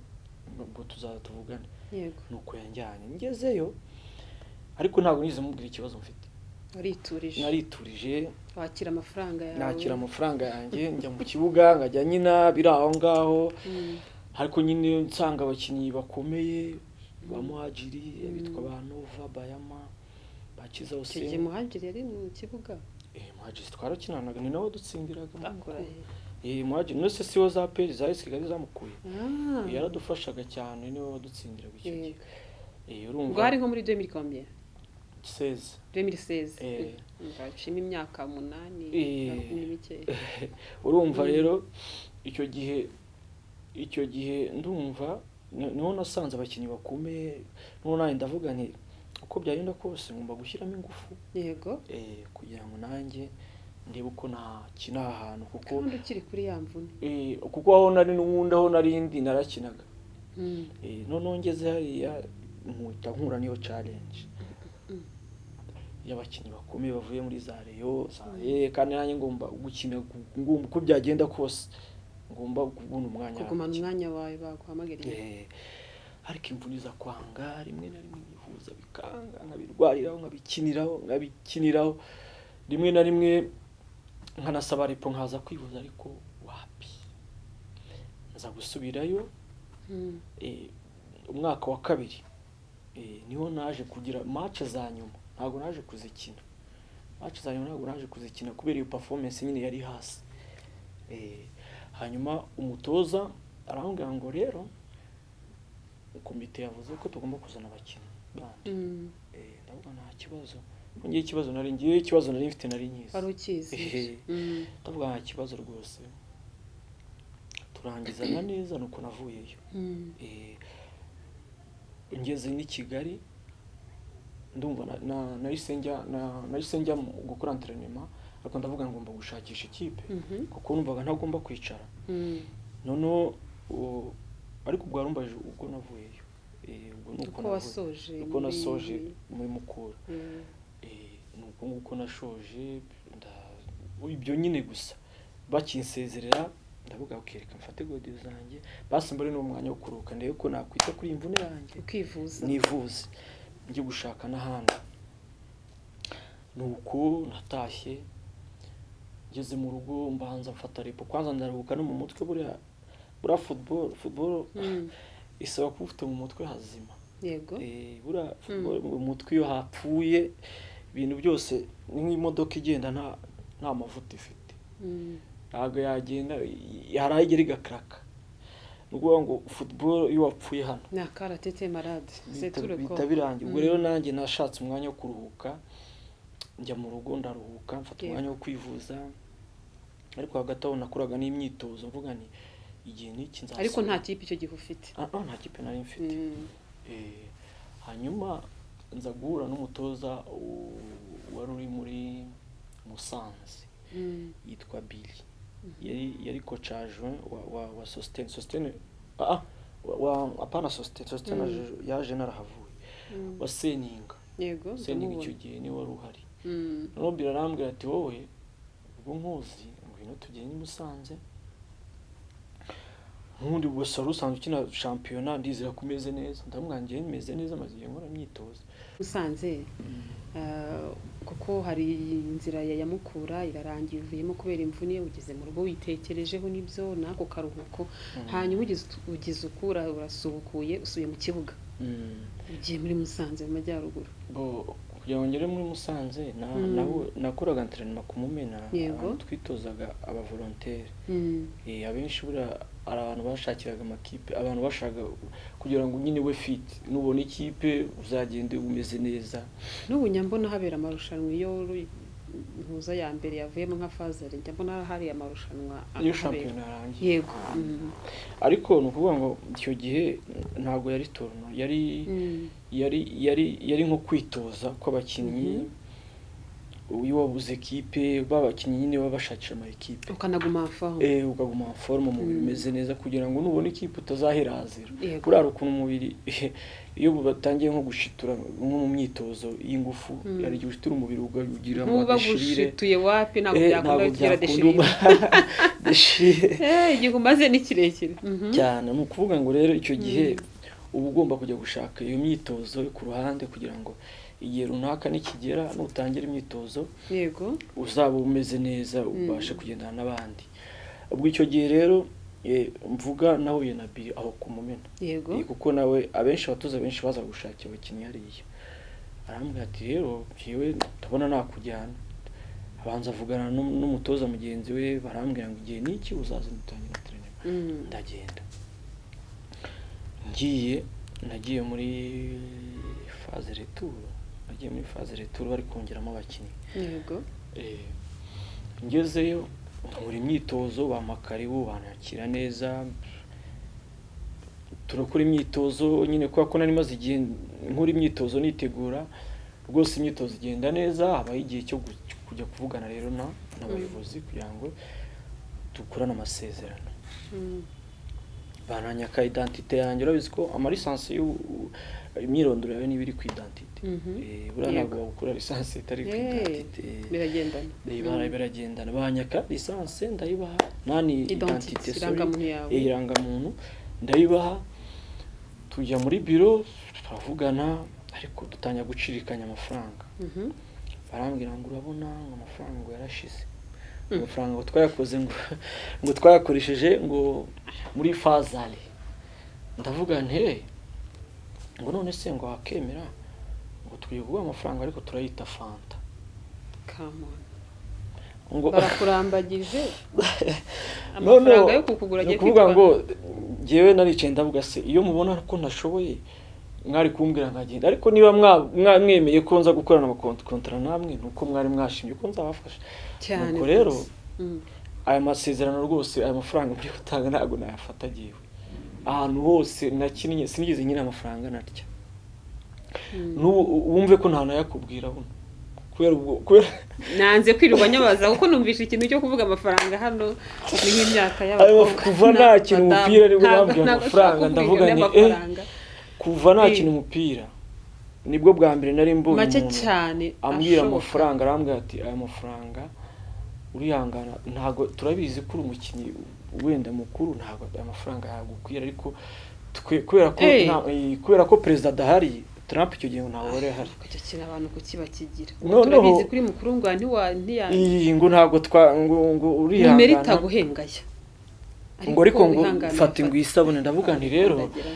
ubwo tuzaza tuvugane. Nuko yanjyanye, ngezeyo, ariko ntabwo nigeze mubwira ikibazo mfite. Wariturije. Nariturije. Wakira amafaranga yawe. Nakira amafaranga yanjye, njya mu kibuga, nkajya nyina biri aho ngaho, ariko nyine nsanga abakinnyi bakomeye, ba Muhajiri, abitwa ba Nova Bayama, bakiza Icyo gihe Hussein. Muhajiri yari mu kibuga? Muhajiri twarakinanaga, ni nawe dutsindiraga muri Akora Mukura. he? Muhajiri none se siwo za APR, za AS Kigali zamukuye? Ah. Yaradufashaga cyane, niwe wadutsindiraga icyo gihe. Ubwo Urumva hari nko muri 2000 combien? 16. 2016. Eh. Hacimo imyaka 8 ni mike. Urumva rero icyo gihe ndumva niho nasanze abakinnyi bakomeye, noneho nanjye ndavuga nti uko byagenda kose ngomba gushyiramo ingufu kugira ngo nanjye ndebe uko nakina aha hantu, kuko Kandi ukiri kuri ya mvune. Kuko aho nari n'ubundi, aho nari ndi narakinaga. Noneho ngeze hariya mpita nkura n'iyo challenge y'abakinnyi bakomeye bavuye muri za Rayon za kandi nanjye ngomba gukina, ngomba uko byagenda kose ngomba kubona umwanya Kugumana gukina. umwanya wawe baguhamagariye. Ariko imvune iza kwanga, rimwe na rimwe nyivuza bikanga, nkabirwariraho, nkabikiniraho, nkabikiniraho, rimwe na rimwe nkanasaba repos nkaza kwivuza, ariko wapi, nza gusubirayo. Umwaka wa kabiri niho naje kugira match za nyuma, ntabwo naje kuzikina. Match za nyuma ntabwo naje kuzikina kubera iyo performance nyine yari hasi. Hanyuma umutoza arambwira ngo rero komite yavuze ko tugomba kuzana abakinnyi bandi. Ndavuga nta kibazo, ngiye ikibazo nari ngiye ikibazo nari mfite nari nkizi. Wari ukizi. Ndavuga nta kibazo rwose, turangizanya neza, nuko navuyeyo. Ngeze n'i Kigali ndumva nahise njya gukora entraînement, ariko ndavuga ngomba gushakisha ikipe kuko numvaga ntagomba kwicara. Noneho ariko ubwo warumbajije ubwo navuyeyo. Ubwo nuko Uko navuye. wasoje Uko nasoje muri Mukura. Nuko nguko nashoje, ibyo nyine gusa bakinsezerera ndavuga ok, reka mfate godiyo zanjye, basi mbone n'umwanya wo kuruhuka, ndebe ko nakwita kuri iyi mvune yanjye. Ukivuza. Nivuze, njye gushaka n'ahandi. Nuko natashye, ngeze mu rugo mbanza mfata repos kwanza, ndaruhuka no mu mutwe. Buriya football isaba kuba ufite mu mutwe hazima. Buriya football, mu mutwe iyo hapfuye ibintu byose ni nk'imodoka igenda nta mavuta ifite. Ntabwo yagenda, hari aho igera igakaraka. Ni ukuvuga ngo football iyo wapfuye hano Ni akaratete malade, c'est tout le bihita corps. birangira. Ubwo rero nanjye nashatse umwanya wo kuruhuka, njya mu rugo ndaruhuka, mfata umwanya wo kwivuza, ariko hagati aho nakoraga n'imyitozo mvuga nti igihe n'iki nzasubira. Ariko nta kipe icyo gihe ufite? Ah, ah, nta kipe nari mfite. Hanyuma nza guhura n'umutoza wari uri muri Musanze, yitwa Billy, yari coach adjoint wa Sostene, ah, wa apana Sostene, yaje narahavuye, wa Seninga. Seninga icyo Ndamubona. gihe niwe wari uhari. Noneho Billy arambwira ati: "Wowe ubwo nkuzi, ngwino tugende i Musanze, nkundi gusa wari usanzwe ukina shampiyona, ndizera ko umeze neza." Ndamubwira njyewe meze neza, maze igihe nkora imyitozo. Musanze, kuko hari inzira ya Mukura irarangiye, uvuyemo kubera imvune, ugeze mu rugo witekerejeho n'ibyo n'ako karuhuko, hanyuma ugize ukura urasubukuye, usubiye mu kibuga, ugiye muri Musanze mu majyaruguru. Bo, kugira ngo ngere muri Musanze naho nakoraga entraînement ku Mumena, ahantu twitozaga abavolontaire. Abenshi buriya hari abantu bashakiraga amakipe, abantu bashaka kugira ngo nyine we fit, nubona ikipe uzagende umeze neza. N'ubu njya mbona habera amarushanwa, iyo ntuza ya mbere yavuyemo nka fazari, njya mbona hari amarushanwa iyo ahabera. Shampiyona yarangiye. Yego. Ariko ni ukuvuga ngo icyo gihe ntabwo yari tournoi, yari yari nko kwitoza kw'abakinnyi. Iyo wabuze ekipe, babakinnyi nyine baba bashakisha ama ekipe. Ukanaguma en forme. Ukaguma en forme, umubiri umeze neza, kugira ngo nubona ikipe utazaherazira. Buriya hari ukuntu umubiri iyo batangiye nko gushitura, nko mu myitozo y'ingufu, hari igihe ushitura umubiri ukagira Ntuba amadéchirures. Gushituye wapi, ntabwo byakunda Ntabwo kugira byakunda déchirure. Déchirure. Igihe umaze ni kirekire. Cyane. Ni ukuvuga ngo rero icyo gihe uba ugomba kujya gushaka iyo myitozo yo ku ruhande, kugira ngo igihe runaka nikigera, nutangira imyitozo, uzaba umeze neza, ubashe kugendana n'abandi. Ubwo icyo gihe rero, mvuga nahuye na Billy aho ku Mumena. Kuko nawe abenshi, abatoza benshi baza gushakira abakinnyi hariya. Arambwira ati: "Rero njyewe ndabona nakujyana." Abanza avugana n'umutoza mugenzi we, barambwira ngo igihe n'iki uzaza dutangira entraînement. Ndagenda. Ngiye, nagiye muri phase retour, nagiye muri phase retour bari kongeramo abakinnyi. Ngezeyo nkora imyitozo, bampa karibu, banakira neza, turakora imyitozo nyine. Kubera ko nari maze igihe nkora imyitozo nitegura, rwose imyitozo igenda neza. Habaho igihe cyo kujya kuvugana rero n'abayobozi kugira ngo dukorane amasezerano. Bananyaka identité yanjye. Urabizi ko amalicence, imyirondoro yawe niba iri ku identité. Buriya ntabwo bagukora licence itari ku identité. Biragendana. Biragendana. Banyaka licence, ndayibaha, nani, Identité, identité, sorry. Irangamuntu yawe. Irangamuntu ndayibaha, tujya muri biro turavugana, ariko dutangira gucirikanya amafaranga. Barambwira ngo urabona ngo amafaranga ngo yarashize, amafaranga ngo twayakoze, ngo twayakoresheje ngo muri phase aller. Ndavuga nti: "Hey, ngo none se ngo wakemera ngo tugiye kuguha amafaranga ariko turayita fanta?" Come on. Ngo Barakurambagije, No, no, amafaranga yo kukugura ni agiye ukuvuga kwitwa ngo njyewe naricaye ndavuga: "Se iyo mubona ko ntashoboye mwari kumbwira nkagenda, ariko niba mwemeye ko nza gukorana amakontara namwe, ni uko mwari mwashimye ko nzabafasha." Cyane Nuko rero rwose. Aya masezerano rwose, aya mafaranga muri gutanga ntabwo nayafata. Agiwe ahantu hose nakinnye sinigeze nkina amafaranga narya. N'ubu wumve ko ntanayakubwira buno kubera ubwo, kubera Nanze kwirirwa nyabaza, kuko numvishe ikintu cyo kuvuga amafaranga hano ni nk'imyaka Ayo y'abakobwa kuva nakina umupira nibwo Ntabwo- bambwiye ntabwo amafaranga, nshaka ndavuga kuvuga nti, iby'amafaranga. Kuva nakina umupira nibwo bwa mbere nari mbonye Make umuntu cyane ambwira ashoboka. amafaranga. Arambwira ati: "Aya mafaranga urihangana, ntabwo turabizi ko uri umukinnyi wenda mukuru, ntabwo aya mafaranga yagukwira, ariko twe kubera ko kubera ko perezida adahari, Trump icyo gihe ntabwo wari ahari." Icyo kintu abantu kuki bakigira? Noneho- Turabizi kuri mukuru ngo ntiwa ntiya Iyi ngo ntabwo twa ngo Numerita urihangana guhembwaya. Ngo ariko ngo wihangane, fata ngo isabune. Ndavuga nti rero Ndagira.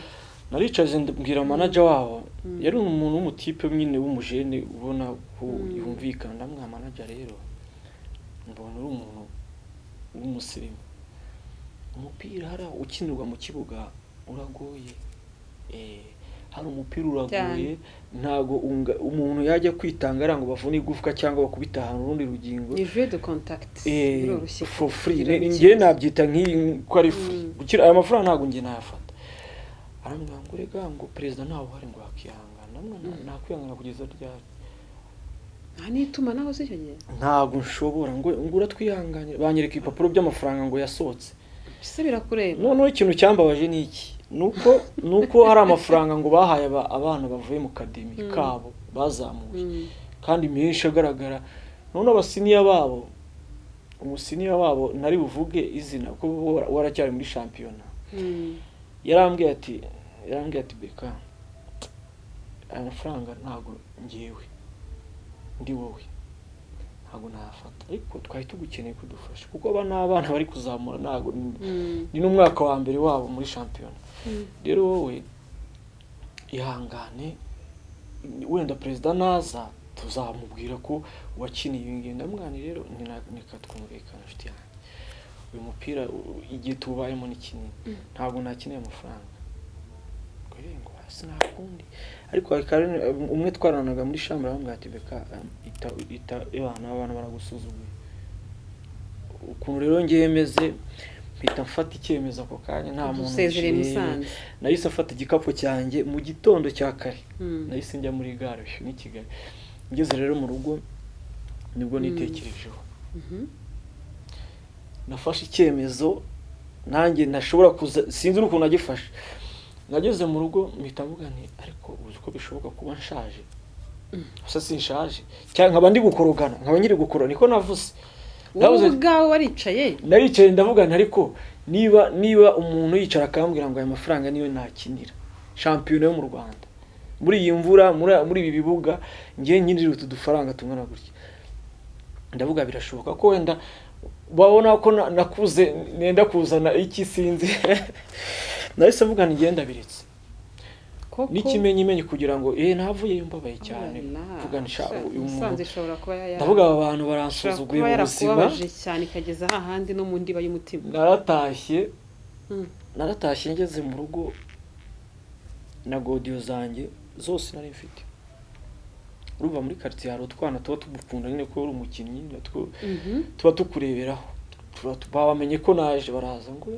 naricaje mbwira manager wabo, yari umuntu w'umutipe nyine w'umujene ubona ko yumvikana. Ndamwira: "Manager, rero mbona uri umuntu w'umusirimu, umupira hariya ukinirwa mu kibuga uragoye, hari umupira uragoye, ntago umuntu yajya kwitanga ariya ngo bavune igufwa cyangwa bakubite ahantu urundi rugingo." Ni jeu de contact, biroroshye For free. kugira Njye ikibazo. Nabyita nk'iyi ko ari free. Gukira aya mafaranga ntabwo njye nayafata. Arambwira ngo rega ngo perezida ntawe uhari, ngo wakihangana. Ndamubwira: "Nakwihangana kugeza ryari?" Nta n'itumanaho se icyo gihe? Ntabwo nshobora. Ngo uratwihanganira. Banyereka ibipapuro by'amafaranga ngo yasohotse. Ese birakureba? Noneho ikintu cyambabaje ni iki? Nuko hari amafaranga ngo bahaye abana bavuye mu academy kabo bazamuye, kandi menshi agaragara. Noneho abasenior babo, umusenior wabo ntari buvuge izina kuko bo waracyari muri shampiyona, yarambwiye ati: "Beka, aya mafaranga ntabwo ngewe ndi wowe ntabwo nayafata, ariko twari tugukeneye kudufasha, kuko aba ni abana bari kuzamura, ntabwo ni n'umwaka wa mbere wabo muri shampiyona. Rero wowe ihangane, wenda perezida naza tuzamubwira ko wakiniye ibi ngibi." Ndamwana rero reka twumvikane, inshuti yanjye, uyu mupira igihe tuwubayemo ni kinini, ntabwo nakeneye amafaranga." Ngo ngo hasi nta kundi. Ariko hari umwe twaranaga muri chambre, aramubwira ati: "Beka, ita ita ebana abantu baragusuzuguye." Ukuntu rero ngewe meze, mpita mfata icyemezo ako kanya, nta muntu Usezereye nshimiye. Musanze. Nahise mfata igikapu cyanjye mu gitondo cya kare, nahise njya muri gare ni Kigali. Ngeze rero mu rugo Nibwo nitekerejeho, nafashe icyemezo nanjye ntashobora kuza, sinzi n'ukuntu nagifashe. Nageze mu rugo mpita mvuga nti: "Ariko uzi ko bishoboka kuba nshaje?" Gusa sinshaje cyangwa nkaba ndi gukorogana, nkaba nkiri gukora, niko navuze. Wowe Navuze- ubwawe waricaye? Naricaye ndavuga nti: "Ariko niba umuntu yicara akambwira ngo aya mafaranga niyo nakinira shampiyona yo mu Rwanda, muri iyi mvura, muri ibi bibuga, ngiye nkinira utu dufaranga tungana gutya," ndavuga birashoboka ko wenda babona ko nakuze nenda kuzana iki, sinzi. Nahise mvuga nti: "Ngenda biretse." Koko? N'ikimenyimenyi kugira ngo navuyeyo mbabaye cyane, mvuga nti: "Sha, uyu muntu," Musanze ishobora kuba ndavuga aba bantu ishobora baransuzuguye kuba mu buzima. yarakubabaje cyane ikageza hahandi no mu ndiba y'umutima. Naratashye. Naratashye, ngeze mu rugo na godiyo zanjye zose nari mfite. Urumva muri karitsiye hari utwana tuba tugukunda nyine ko uri umukinnyi, natwo tuba tukureberaho. Bamenye ko naje, baraza ngo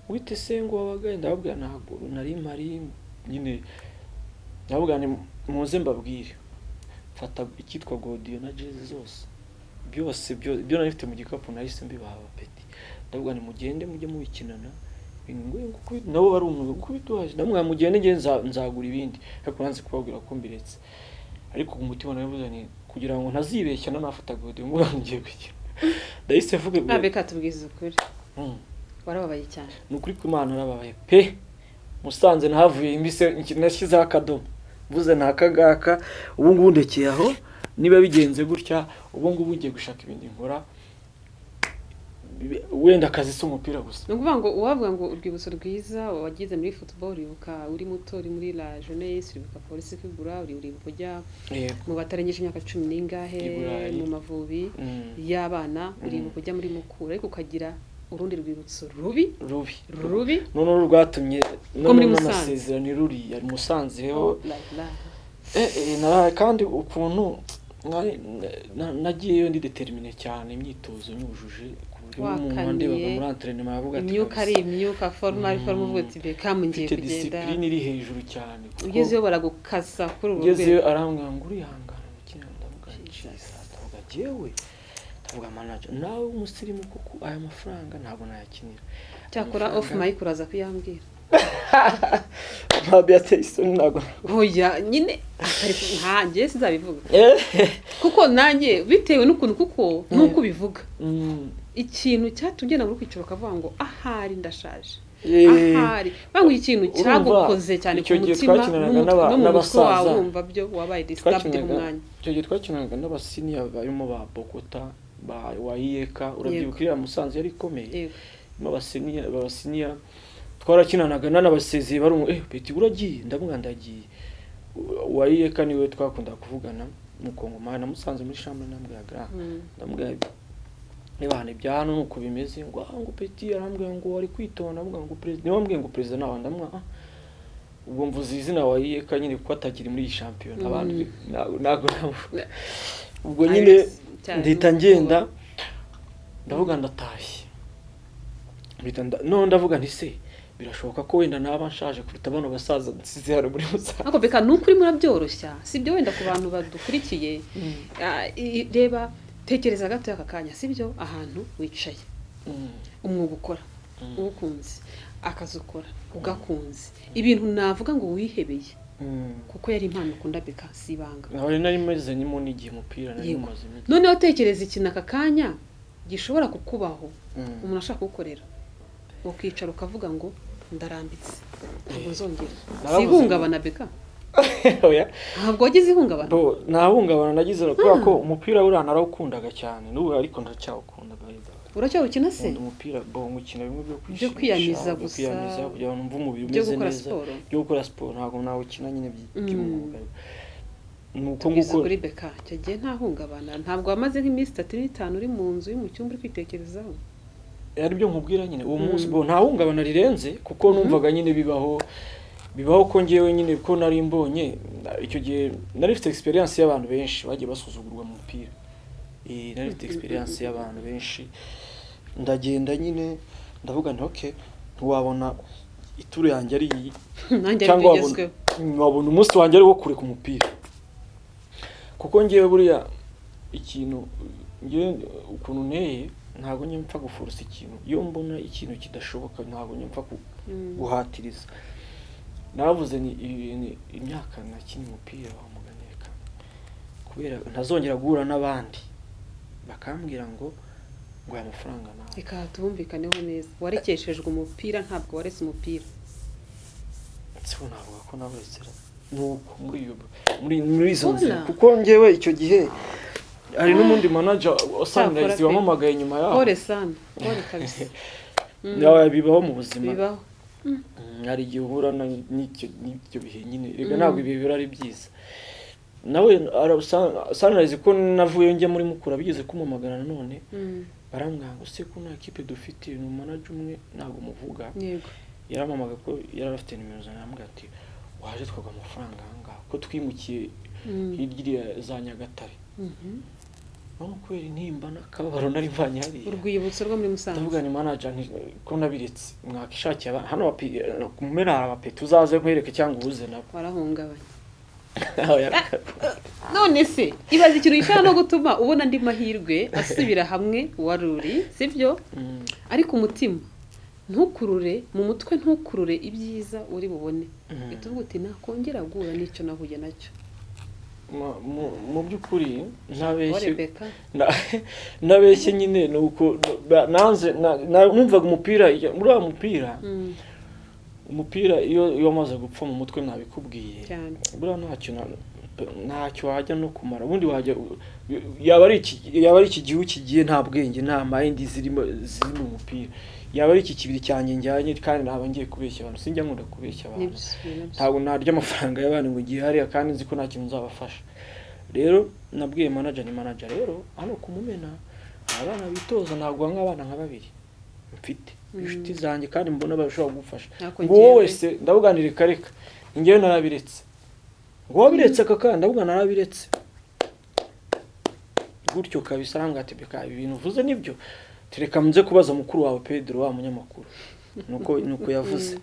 wite se ngo wabagaye. Ndababwira ntabwo nari mpari nyine. Ndababwira nti: "Muze mbabwire." Mfata icyitwa godiyo na jezi zose, byose ibyo nari mfite mu gikapu nahise mbibaha abapeti. Ndavuga nti: "Mugende mujye mubikinana." Ibintu ngo nabo barumiwe ngo kubituhaje. Ndamubwira: "Mugende, njye nzagura ibindi." Ariko nanze kubabwira ko mbiretse, ariko ku mutima naravuze nti kugira ngo ntazibeshya nanafata godiyo mvuga ngo ngiye gukina, ndahise mvuga. Reka tubwize ukuri, warababaye cyane. Ni ukuri ko Imana, narababaye pe. Musanze nahavuye imbise, nashyizeho akadomo, mvuze nta kagaka. Ubu ngubu ndekeye aho. Niba bigenze gutya, ubu ngubu ngiye gushaka ibindi nkora. Wenda akazi si umupira gusa. Ni ukuvuga ngo uwavuga ngo urwibutso rwiza wagize muri football, uribuka uri muto, uri muri la jeunesse, uribuka Polisi kwigura, uribuka ujya mu batarengeje imyaka cumi n'ingahe, I Burayi. mu Mavubi y'abana, uribuka ujya muri Mukura, ariko ukagira urundi rwibutso rubi. Rubi. Rubi. Noneho rwatumye Ko muri noneho Musanze. n'amasezerano ruriya Musanze ho. Oh, la la. Kandi ukuntu nagiyeyo ndi déterminé cyane, imyitozo nyujuje ku buryo n'umuntu Wakaniye. wandebaga muri entraînement yavuga ati Imyuka ari "Kabisa, imyuka, forme ari forme, uvuga uti: "Beckham ngiye mfite kugenda." discipline iri hejuru cyane kuko Ugezeyo baragukasa kuri uru ngezeyo rwego. arambwira ngo: "Urihangana mukina." Ndavuga: Jesus. "Jesus." Ndavuga jyewe, ndavuga: "Manager nawe w'umusirimu kuko aya mafaranga ntabwo nayakinira." Cyakora off mic uraza kuyambwira. Ntabwo yateye isoni, ntabwo. Oya nyine, atari nkanjye sinzabivuga kuko nanjye bitewe n'ukuntu, kuko n'uko ubivuga, ikintu cyatumye ugenda muri kwicara ukavuga ngo ahari ndashaje, ahari banga ikintu Urumva, cyagukoze cyane ku icyo gihe mutima twakinanaga no mu mutwe n'abasaza. wawe, wumva byo wabaye disturbed nk'umwanya. Icyo gihe twakinanaga n'abasiniya barimo ba Bokota, ba Wayiyeka, urabyibuka iriya Musanze yari ikomeye. Irimo abasiniya twarakinanaga, nanabasezeye bari "Petit, uragiye?" Ndavuga: "Ndagiye." Wayiyeka niwe twakunda kuvugana, mukongomani, namusanze muri chambre, ndamubwira: "Grand," ndamubwira niba hano ibya hano nuko bimeze, ngo ngo Petit, arambwira ngo wari kwitonda, ndavuga ngo perezida niwe wambwiye ngo perezida nawe, ndamwa ubwo mvuze izina Wayiyeka nyine kuko atakiri muri iyi shampiyona, abandi ntabwo namuvuga. Ubwo nyine Cyane ndahita n'ubwoba. ngenda, ndavuga ndatashye. None ndavuga nti: "Se birashoboka ko wenda naba nshaje kuruta bano basaza nsize hano muri Musanze?" Ariko beka ni ukuri murabyoroshya, sibyo? Wenda ku bantu badukurikiye, reba, tekereza gato aka kanya, sibyo? Ahantu wicaye, umwuga ukora uwukunze, akazi ukora ugakunze, ibintu navuga ngo wihebeye, kuko yari impano ukunda, beka si ibanga. Nari nari maze nyimo n'igihe umupira nari mumaze iminsi. Noneho tekereza ikintu aka kanya gishobora kukubaho, umuntu ashaka kugukorera, ukicara ukavuga ngo ndarambitse, ntabwo nzongera. Naravuze Si ihungabana, beka? Oya. Ntabwo wagize ihungabana? Bo, nta hungabana nagize kubera ko umupira buriya narawukundaga cyane, n'ubu ariko ndacyawukunda by the way. Uracyawukina se? Nkunda umupira, bo nkukina bimwe byo Byo kwishimisha, kwiyamiza byo gusa, kwiyamiza kugira ngo numve umubiri byo umeze gukora neza. siporo. Byo gukora siporo, ntabwo nawukina nyine by'umwuga, ni uko Tubwize nguko. kuri beka, icyo gihe nta hungabana, ntabwo wamaze nk'iminsi 3 n'itanu uri mu nzu, uri mu cyumba, uri kwitekerezaho? Ari byo nkubwira nyine, uwo munsi bo nta hungabana rirenze kuko numvaga nyine bibaho, bibaho ko ngewe nyine ko nari mbonye icyo gihe nari mfite experience y'abantu benshi bagiye basuzugurwa mu mupira. Nari mfite experience y'abantu benshi. Ndagenda nyine ndavuga nti: "Okay, ntiwabona ituru yanjye ari iyi." Nanjye Cyangwa aribyo igezweho. Wabona umunsi wanjye ari wo kureka umupira, kuko ngewe buriya Ikintu njyewe ukuntu nteye, ntabwo njya mpfa gufurusa ikintu. Iyo mbona ikintu kidashoboka, ntabwo njya mpfa guhatiriza. Naravuze ni ibi bintu, imyaka nakinnye umupira wa mugani, reka kubera ntazongera guhura n'abandi bakambwira ngo aya mafaranga nawe. Reka tubumvikaneho neza: warekeshejwe umupira, ntabwo waretse umupira. Sibo, navuga ko nawuretse nuko muri izo nzira, Ubona? kuko njyewe icyo gihe hari n'umundi manager wa Sunrise Cyakora pe. wampamagaye nyuma yaho. Pole sana, pole kabisa. Nawe bibaho mu buzima. Bibaho. Hari igihe uhura n'icyo bihe nyine. Rega ntabwo ibihe biba ari byiza. Nawe Sunrise, ko navuye njya muri Mukura, bigeze kumpamagara nanone, barambwira ngo se ko nta kipe dufite? Ni umanager umwe, ntabwo muvuga. Yarampamagaye ko yari afite nimero zanjye, arambwira ati: "Waje twaguha amafaranga aha ngaha, ko twimukiye hirya iriya za Nyagatare." Noneho kubera intimba n'akababaro nari mvanye hariya, Urwibutso rwo muri Musanze. Ndavuga ni manager nti ko nabiretse, mwakishakiye hano ku Mumena hari abapeti, uzaze nkwereke cyangwa uhuze nabo. Warahungabanye. None se ibaze ikintu gishobora no gutuma ubona andi mahirwe asubira hamwe wari uri, sibyo? Ariko umutima ntukurure, mu mutwe ntukurure ibyiza uri bubone. Uhita uvuga uti: "Nakongera guhura n'icyo nahuye nacyo." Mu by'ukuri ntabeshye, Rebeka. Nabeshye nyine ni uko nanze numvaga umupira, muri wa mupira, umupira iyo wamaze gupfa mu mutwe, nabikubwiye, Cyane. buriya ntacyo wajya no kumara. Ubundi wajya yaba ari iki gihu kigiye, nta bwenge, nta mind zirimo ziri mu mupira, yaba ari iki kibiri cyanjye njyanye, kandi naba ngiye kubeshya abantu. Sinjya nkunda kubeshya abantu. Nibyo, ni nabyo. Ntabwo narya amafaranga y'abantu ngo ngiye hariya kandi nzi ko nta kintu nzabafasha. Rero nabwiye manager, ni manager rero hano ku Mumena abana bitoza, ntabwo nk'abana nka babiri mfite inshuti zanjye kandi mbona bashobora kugufasha. Ariko Ngo wowe njyewe- se? Ndavuga nti: "Reka reka, njyewe narabiretse." Ngo: "Wabiretse kaka?" Ndavuga: "Narabiretse gutyo kabisa." Arambwira ati: "Beka, ibi bintu uvuze nibyo? Tereka nze kubaza mukuru wawe Pedro, wa munyamakuru." Nuko yavuze,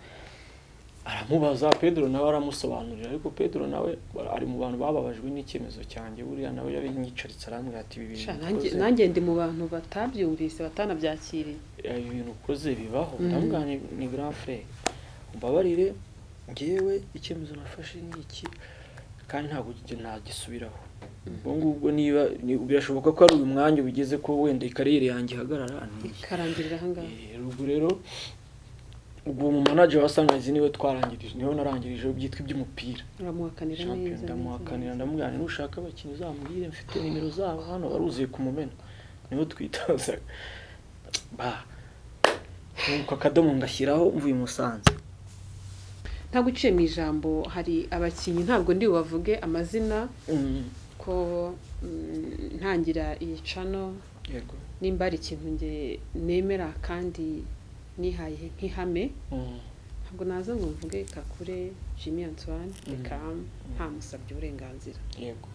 aramubaza, Pedro nawe aramusobanurira. Ariko Pedro nawe ari mu bantu bababajwe n'icyemezo cyanjye. Buriya nawe yari nyicaritse, arambwira ati: "Ibi bintu Sha, nanjye ukoze, nanjye ndi mu bantu batabyumvise, batanabyakiriye. Ibi bintu ukoze bibaho." Ndavuga ni grand frère, umbabarire, ngewe icyemezo nafashe ni iki kandi ntabwo nagisubiraho. Ubwo ngubwo niba birashoboka ko ari uyu mwanya ubigeze ko wenda ikariyeri yanjye ihagarara, ni iyi. Ikarangirira ahangaha. Ubwo rero ubwo mu manager wa Sunrise niwe twarangirije, niwe narangirije byitwa iby'umupira. Uramuhakanira Champion. neza neza. Ndamuhakanira. Neza. Ndamubwira nti: "Nushaka abakinnyi uzambwire, mfite nimero zabo hano baruzuye ku Mumena, niho twitozaga." Ba nuko akadomo ngashyiraho mvuye i Musanze. Ntabwo uciye mu ijambo, hari abakinnyi, ntabwo ndi bubavuge amazina, ko ntangira iyi channel, nimba hari ikintu nge nemera kandi nihaye nk'ihame, ntabwo naza ngo mvuge Kakure Jimmy Antoine reka ntamusabye uburenganzira, Yego.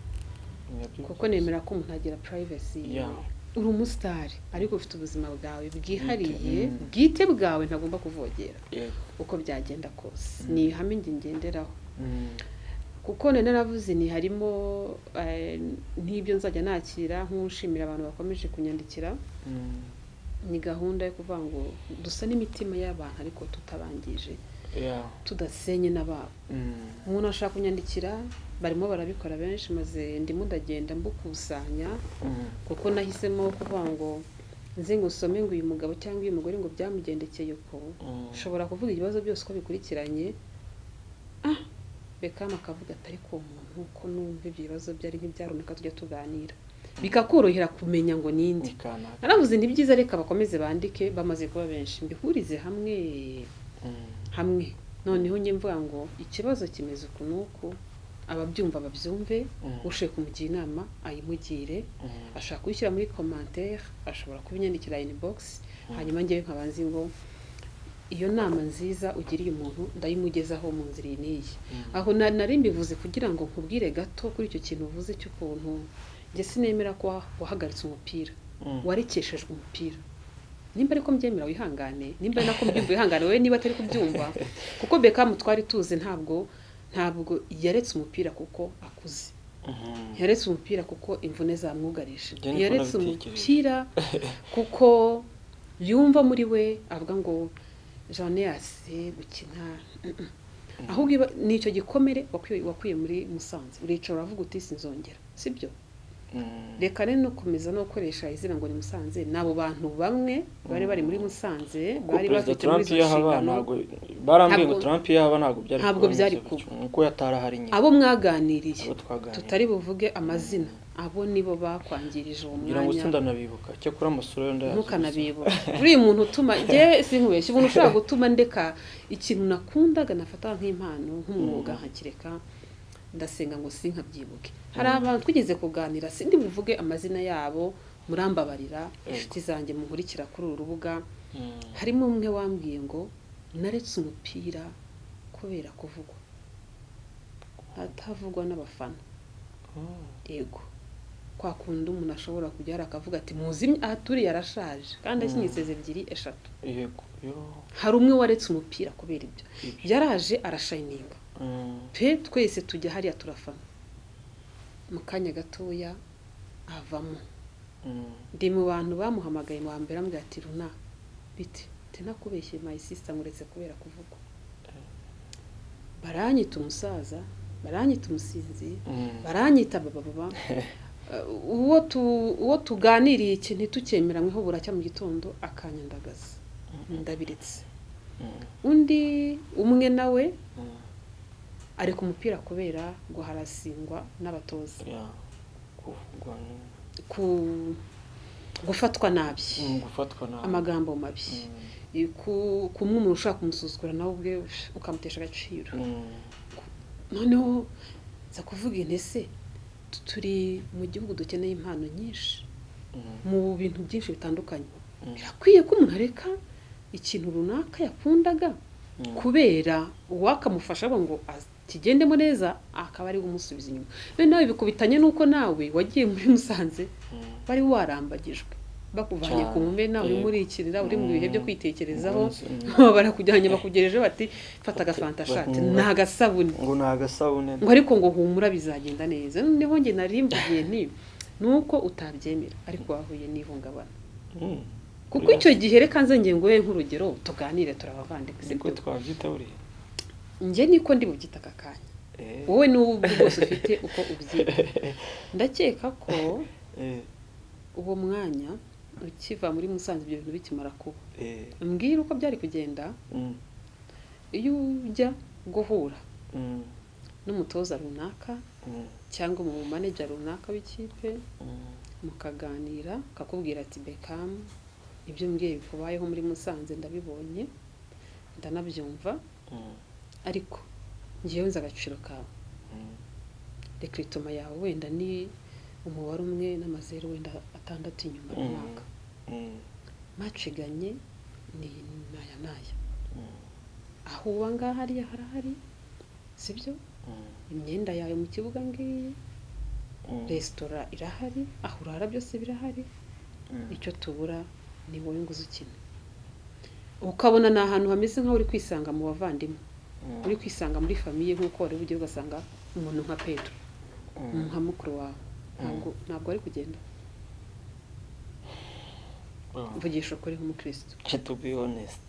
Nabyo kuko nemera ko umuntu agira privacy. Uri umusitari ariko ufite ubuzima bwawe bwihariye, bwite bwawe ntagomba kuvogera uko byagenda kose. Ni ihame nge ngenderaho, kuko nari naravuze ni harimo n'ibyo nzajya nakira nk'ushimira abantu bakomeje kunyandikira. Ni gahunda yo kuvuga ngo dusa n'imitima y'abantu ariko tutabangije, tudasenye n'ababo. Umuntu ashaka kunyandikira, barimo barabikora benshi, maze ndimo ndagenda mbukusanya, kuko nahisemo kuvuga ngo nzi ngo usome ngo uyu mugabo cyangwa uyu mugore ngo byamugendekeye uko. Ushobora kuvuga ibibazo byose uko bikurikiranye, Beckham akavuga ati: "Ariko uwo muntu ko numva ibyo bibazo byari nk'ibya runaka, tujya tuganira," bikakorohera kumenya ngo ninde. Ni kanaka. Naravuze ni byiza, reka bakomeze bandike, bamaze kuba benshi mbihurize hamwe hamwe. Noneho njye mvuga ngo ikibazo kimeze uku n'uku, ababyumva babyumve, ushaka kumugira inama ayimugire, ashobora kubishyira muri commentaire, ashobora kubinyandikira inbox, hanyuma njyewe nkaba nzi ngo iyo nama nziza ugiriye umuntu ndayimugezaho mu nzira iyi n'iyi. Aho nari mbivuze kugira ngo nkubwire gato kuri icyo kintu uvuze cy'ukuntu njye sinemera ko wahagaritse umupira, warekeshejwe umupira. Nimba ariko mbyemera wihangane, nimba ari nako mbyumva wihangane wowe niba atari kubyumva, kuko Beckham twari tuzi ntabwo yaretse umupira kuko akuze. Ntiyaretse umupira kuko imvune zamwugarije. Njye niko Ntiyaretse nabitekereje. umupira kuko yumva muri we avuga ngo j'en ai assez gukina. Ahubwo ni icyo gikomere wakuye muri Musanze, uricara uravuga uti sinzongera, sibyo? Reka rero no gukomeza no gukoresha izina ngo ni Musanze, n'abo bantu bamwe bari bari muri Musanze Kuko bari Perezida bafite muri Trump izo iyo ahaba nshingano. ntabwo barambwiye ngo Trump iyo ahaba ntabwo byari Ntabwo kuba byari bimeze kuba. gutyo. Nuko yatarahari nyine. Abo mwaganiriye Abo twaganiriye. tutari buvuge amazina, abo nibo bakwangirije uwo Ngira ngo mwanya. sindanabibuka, cyakora amasura yo ndayazi gusa. Ntukanabibuka. Uriya muntu utuma njyewe sinkubeshye, umuntu ushobora gutuma ndeka ikintu nakundaga nafata nk'impano, nk'umwuga, nkakireka, ndasenga ngo sinkabyibuke. Hari abantu twigeze kuganira, sindi buvuge amazina yabo, murambabarira, inshuti zanjye munkurikira kuri uru rubuga. Harimo umwe wambwiye ngo naretse umupira kubera kuvugwa, atavugwa n'abafana. Yego, kwa kundi umuntu ashobora kujya hariya akavuga ati muzimye aha turi yarashaje, kandi akinnye saison ebyiri, eshatu. Yego yo. Hari umwe waretse umupira kubera ibyo. Ibyo. Yaraje arashininga pe, twese tujya hariya turafana, mu kanya gatoya avamo. Ndi mu bantu bamuhamagaye mu wa mbere, ambwira ati runa biti tinakubeshye my sister, nkuretse kubera kuvugwa, baranyita umusaza, baranyita umusinzi, baranyita bababa. Uwo tuganiriye ikintu ntitucyemeranyweho, buracya mu gitondo akanyandagaza, ndabiretse. Undi umwe nawe areka umupira kubera guharasingwa n'abatoza, Yeah. Kuvugwa ku gufatwa nabi, gufatwa nabi. Amagambo mabi, kumwe umuntu ushaka kumusuzugura nawe ubwe ukamutesha agaciro. Noneho nza kuvuga intese, turi mu gihugu dukeneye impano nyinshi mu bintu byinshi bitandukanye. Birakwiye ko umuntu areka ikintu runaka yakundaga kubera uwakamufasha ngo akigendemo neza akaba ari umusubiza inyuma? None nawe bikubitanye n'uko nawe wagiye muri Musanze wari warambagijwe, bakuvanye ku Mumena, urimo urikinira, uri mu bihe byo kwitekerezaho, barakujyanye bakugejeje bati fata agafanta shati, ni agasabune. Ngo ni agasabune. Ngo ariko ngo humura bizagenda neza. Noneho njye nari mvugiye nti nuko utabyemera, ariko wahuye n'ihungabana. Kuko icyo gihe, reka nze nge nguhe nk'urugero, tuganire, turabavandimwe, Niko sibyo? twabyita buriya. Njye niko ndi bubyita aka kanya. Wowe n'ubu bwose ufite uko ubyita. Ndakeka ko uwo mwanya ukiva muri Musanze, ibyo bintu bikimara kuba, mbwira uko byari kugenda iyo ujya guhura n'umutoza runaka cyangwa mu manager runaka w'ikipe, mukaganira, akakubwira ati Beckham, ibyo mbwiye bikubayeho muri Musanze ndabibonye, ndanabyumva, ariko ngewe nzi agaciro kawe. Recrutement yawe wenda ni umubare umwe n'amazeru wenda atandatu inyuma runaka, maciganye ni naya naya, aho uba ngaha hariya harahari, sibyo? Imyenda yawe mu kibuga ngiyi, resitora irahari, aho urara byose birahari, icyo tubura ni wowe ngo uze ukine. Ukabona ni ahantu hameze nk'aho uri kwisanga mu bavandimwe, uri kwisanga muri famille, nk'uko wari ujya ugasanga umuntu nka Pedro, nka mukuru wawe, ntabwo ari kugenda. Mvugisha ukuri nk'umukristo. To be honest,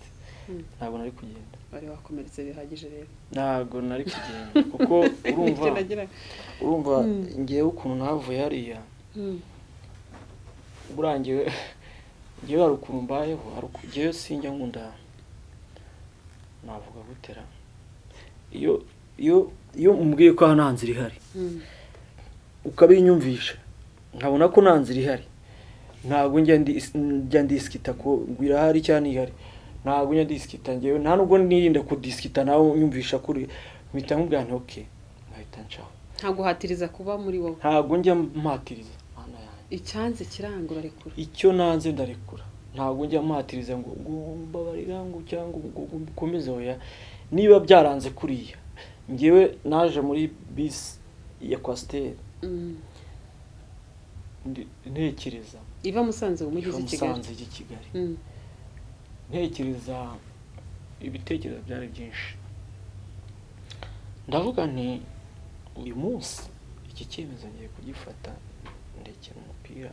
ntabwo nari kugenda. Wari wakomeretse bihagije rero. Ntabwo nari kugenda kuko urumva Nicyo nagira. urumva ngewe ukuntu navuye hariya, buriya ngewe hari ukuntu mbayeho, ngewe sinjya nkunda, navuga gutera, iyo umbwiye ko aha nta nzira ihari, ukabinyumvisha nkabona ko nta nzira ihari, ntabwo njya ndisikita ko ngo irahari cyangwa ntihari. Ntabwo njya ndisikita ngewe, nta nubwo nirinda kudisikita nawe unyumvisha kuri, mpita nkubwira nti okay, nkahita ncaho. Ntabwo uhatiriza kuba muri wowe. Ntabwo njya mpatiriza, Mana yanjye. Icyanze kiranga urarekura. Icyo nanze ndarekura. Ntabwo njya mpatiriza ngo mbabarira ngo cyangwa ngo ukomeze, oya. Niba byaranze kuriya, ngewe naje muri bisi ya coaster, ntekereza iva Musanze mu mujyi iva uza i Kigali. Musanze ijya i Kigali, ntekereza, ibitekerezo byari byinshi, ndavuga nti uyu munsi Iki cyemezo ngiye kugifata, ndekera umupira.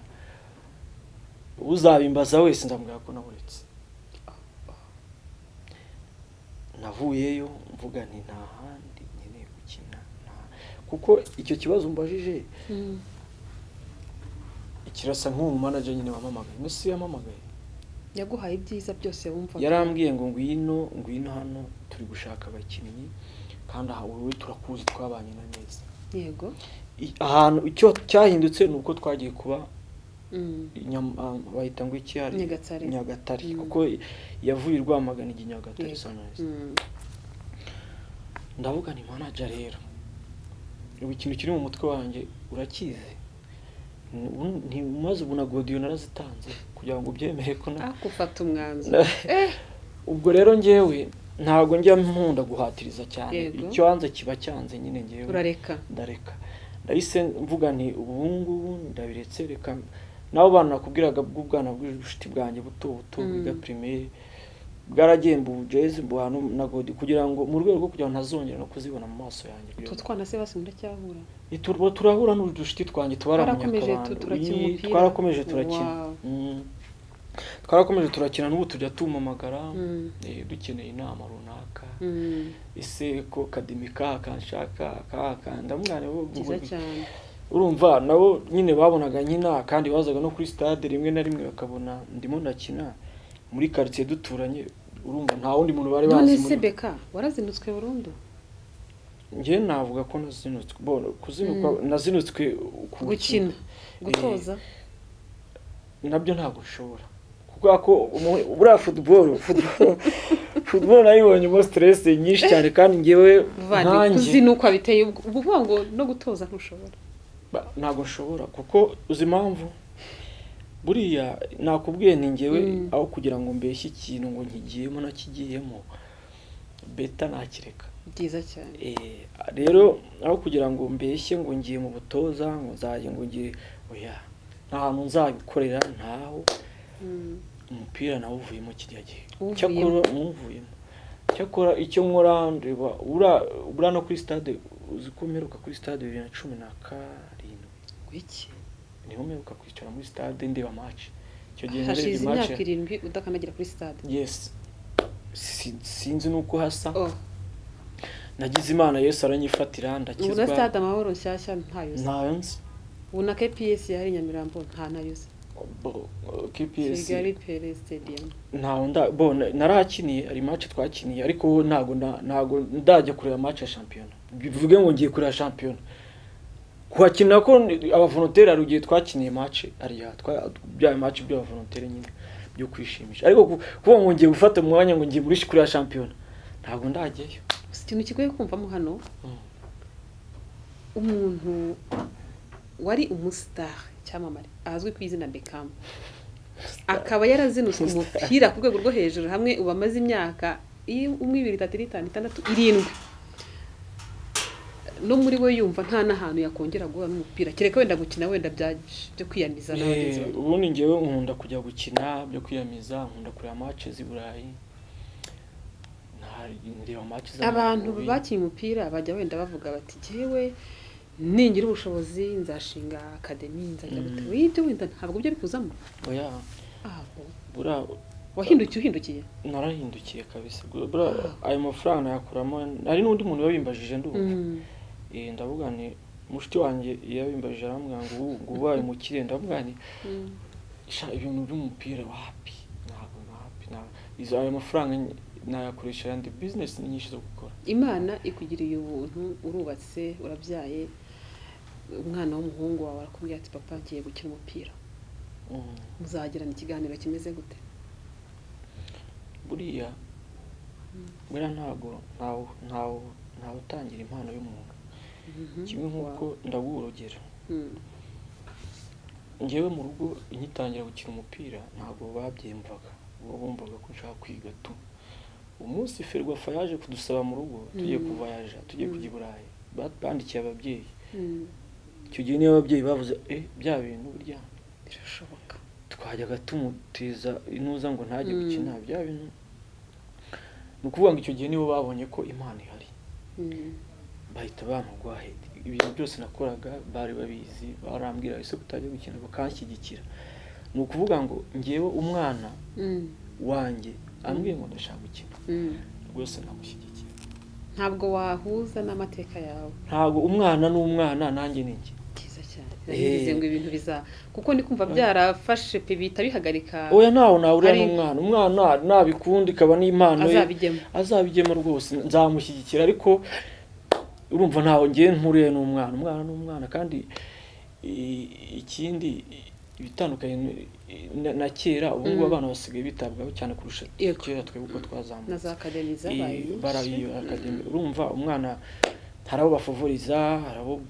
Uzabimbaza wese nzamubwira ko nawuretse. Navuyeyo mvuga nti nta handi nkeneye gukina, kuko icyo kibazo umbajije kirasa nk'uwo manager nyine wampamagaye. Messi yampamagaye, yaguhaye ibyiza byose wumvaga. Yarambwiye ngo ngwino, ngwino hano turi gushaka abakinnyi, kandi aha wowe turakuzi, twabanye na neza. Ahantu icyo cyahindutse ni uko twagiye kuba bahita ngo iki hari? Nyagatare. Nyagatare, kuko yavuye i Rwamagana ijya i Nyagatare. Sunrise. Ndavuga ni manager rero, ubu ikintu kiri mu mutwe wanjye urakizi, ntimaze ubu na godiyo narazitanze kugira ngo ubyemere ko na Gufata umwanzuro. Ubwo rero njyewe ntabwo njya nkunda guhatiriza cyane. Icyo hanze kiba cyanze nyine, njyewe Urareka. Ndareka. Ndahise mvuga nti ubu ngubu ndabiretse, reka n'abo bana nakubwiraga bw'ubwana bw'ubucuti bwanjye buto buto bwiga primaire bwaragiye mbu jezi mbu na godi, kugira ngo mu rwego rwo kugira ngo ntazongera no kuzibona mu maso yanjye. Utwo twana se basi muracyahura? Turahura n'udushuti twanjye tubara mu Twarakomeje Nyakabanda. turakina umupira? Twarakomeje turakina. Wow. Twarakomeje turakina, n'ubu tujya tumamagara, dukeneye inama runaka. Ese ko kadimi kaha kanshaka kaha, ndamubwira nti, Byiza cyane. Urumva nabo nyine babonaga nkina, kandi bazaga no kuri stade rimwe na rimwe bakabona ndimo ndakina muri quartier duturanye. Urumva nta wundi muntu bari None bazi se muri Beka, warazinutswe burundu? Njye navuga ko nazinutswe, bon, kuzinukwa nazinutswe ku Gukina, gutoza? Nabyo ntabwo nshobora, kubera ko buriya football nayibonyemo stress nyinshi cyane, kandi njyewe Vandi, nkanjye kuzinukwa biteye ubwo, uvuga ngo no gutoza ntushobora? Ntabwo nshobora, kuko uzi impamvu? Buriya nakubwiye nti njyewe aho kugira ngo mbeshye ikintu ngo nkigiyemo nakigiyemo, better nakireka. Byiza cyane. Rero aho kugira ngo mbeshye ngo ngiye mu butoza, ngo nzajye, ngo ngiye, oya, nta hantu nzabikorera, ntaho. Umupira nawo uvuyemo kiriya gihe. Uwuvuyemo. Cyakora mwuvuyemo, cyakora icyo nkora ndeba ura no kuri stade. Uzi ko mperuka kuri stade 2017? Iki? Niho mperuka kwicara muri stade ndeba match. Icyo gihe narebye Hashize match. imyaka 7 udakandagira kuri stade? Yes. Sinzi nuko hasa. Oh. Nagize Imana, Yesu aranyifatira, Ubu na ndakizwa. Stade Amahoro nshyashya ntayo uzi? Ntayo nzi. Ubu na KPS yari Nyamirambo nta nayo uzi? KPS? Kigali Pele Stadium. Ntaho nda bo narakiniye, hari match twakiniye, ariko ntago ndajya kureba match ya shampiyona, bivuge ngo ngiye kureba shampiyona kuhakina ko abavolontaire. Hari igihe twakiniye match hariya, bya match by'abavolontaire nyine byo kwishimisha, ariko kuvuga ngo ngiye gufata umwanya ngo ngiye muri kureba shampiyona, ntabwo ndajyayo. Gusa ikintu kigoye kumvamo hano, umuntu wari umusitari, icyamamare azwi ku izina Beckham, akaba yarazinutswe umupira ku rwego rwo hejuru, hamwe ubu amaze imyaka 1, 2, 3, 4, 5, 6, 7, no muri we yumva nta n'ahantu yakongera guhura n'umupira, kereka wenda gukina wenda byo kwiyamiza na bagenzi be. Ubundi ngewe nkunda kujya gukina byo kwiyamiza, nkunda kureba match z'i Burayi, ndeba match Abantu z'Amavubi. bakinnye umupira bajya wenda bavuga bati jyewe ningira ubushobozi nzashinga academy, nzajya gute. Ibyo wenda ntabwo byo bikuzamo? Oya. Aho Buriya wahindukiye, uhindukiye? Narahindukiye kabisa. Buriya ayo mafaranga nayakuramo. Hari n'undi muntu wabimbajije, ndumva. Ndavuga nti mushiti wanjye yabimbajije, arambwira ngo ubu ngo ubaye umukire, ndavuga nti sha, ibintu by'umupira wapi, ntabwo, wapi, izo ayo mafaranga nayakoresha ayandi business nyinshi zo gukora. Imana ikugiriye ubuntu, urubatse, urabyaye, umwana w'umuhungu wawe arakubwira ati papa, ngiye gukina umupira. Muzagirana ikiganiro kimeze gute? Buriya ntabwo ntawe utangira impano y'umuntu kimwe nk'uko ndaguha urugero. Njyewe mu rugo ngitangira gukina umupira ntabwo babyumvaga, bo bumvaga ko nshaka kwiga tu. Umunsi Ferwafa yaje kudusaba mu rugo tugiye kuvayaja, tugiye kujya i Burayi, bandikiye ababyeyi. Icyo gihe niyo ababyeyi bavuze bya bintu burya Birashoboka. Twajyaga tumutiza intuza ngo ntajye gukina bya bintu. Ni ukuvuga ngo icyo gihe nibo babonye ko impano ihari. Bahita bampa go ahead. Ibintu byose nakoraga bari babizi, barambwira ese kutajya gukina, bakanshyigikira. Ni ukuvuga ngo ngewe umwana wanjye ambwiye ngo ndashaka gukina, rwose namushyigikira. Ntabwo wahuza n'amateka yawe. Ntabwo, umwana ni umwana, nanjye ni njye. Byiza cyane. Narigize ngo ibintu biza, kuko ndi kumva byarafashe pe, bihita bihagarika. Oya, ntawe nahurira n'umwana. Umwana nabikunda ikaba n'impano ye, Azabijyemo. azabijyemo rwose, nzamushyigikira. Ariko urumva ntawe ngiye mpuriye n'umwana. Umwana ni umwana. Kandi ikindi ibitandukanye na kera, ubu ngubu abana basigaye bitabwaho cyane kurusha kera twebwe uko twazamutse. Na za academy zabaye nyinshi. Barabiyo academy. Urumva umwana hari abo bafavoriza, hari abo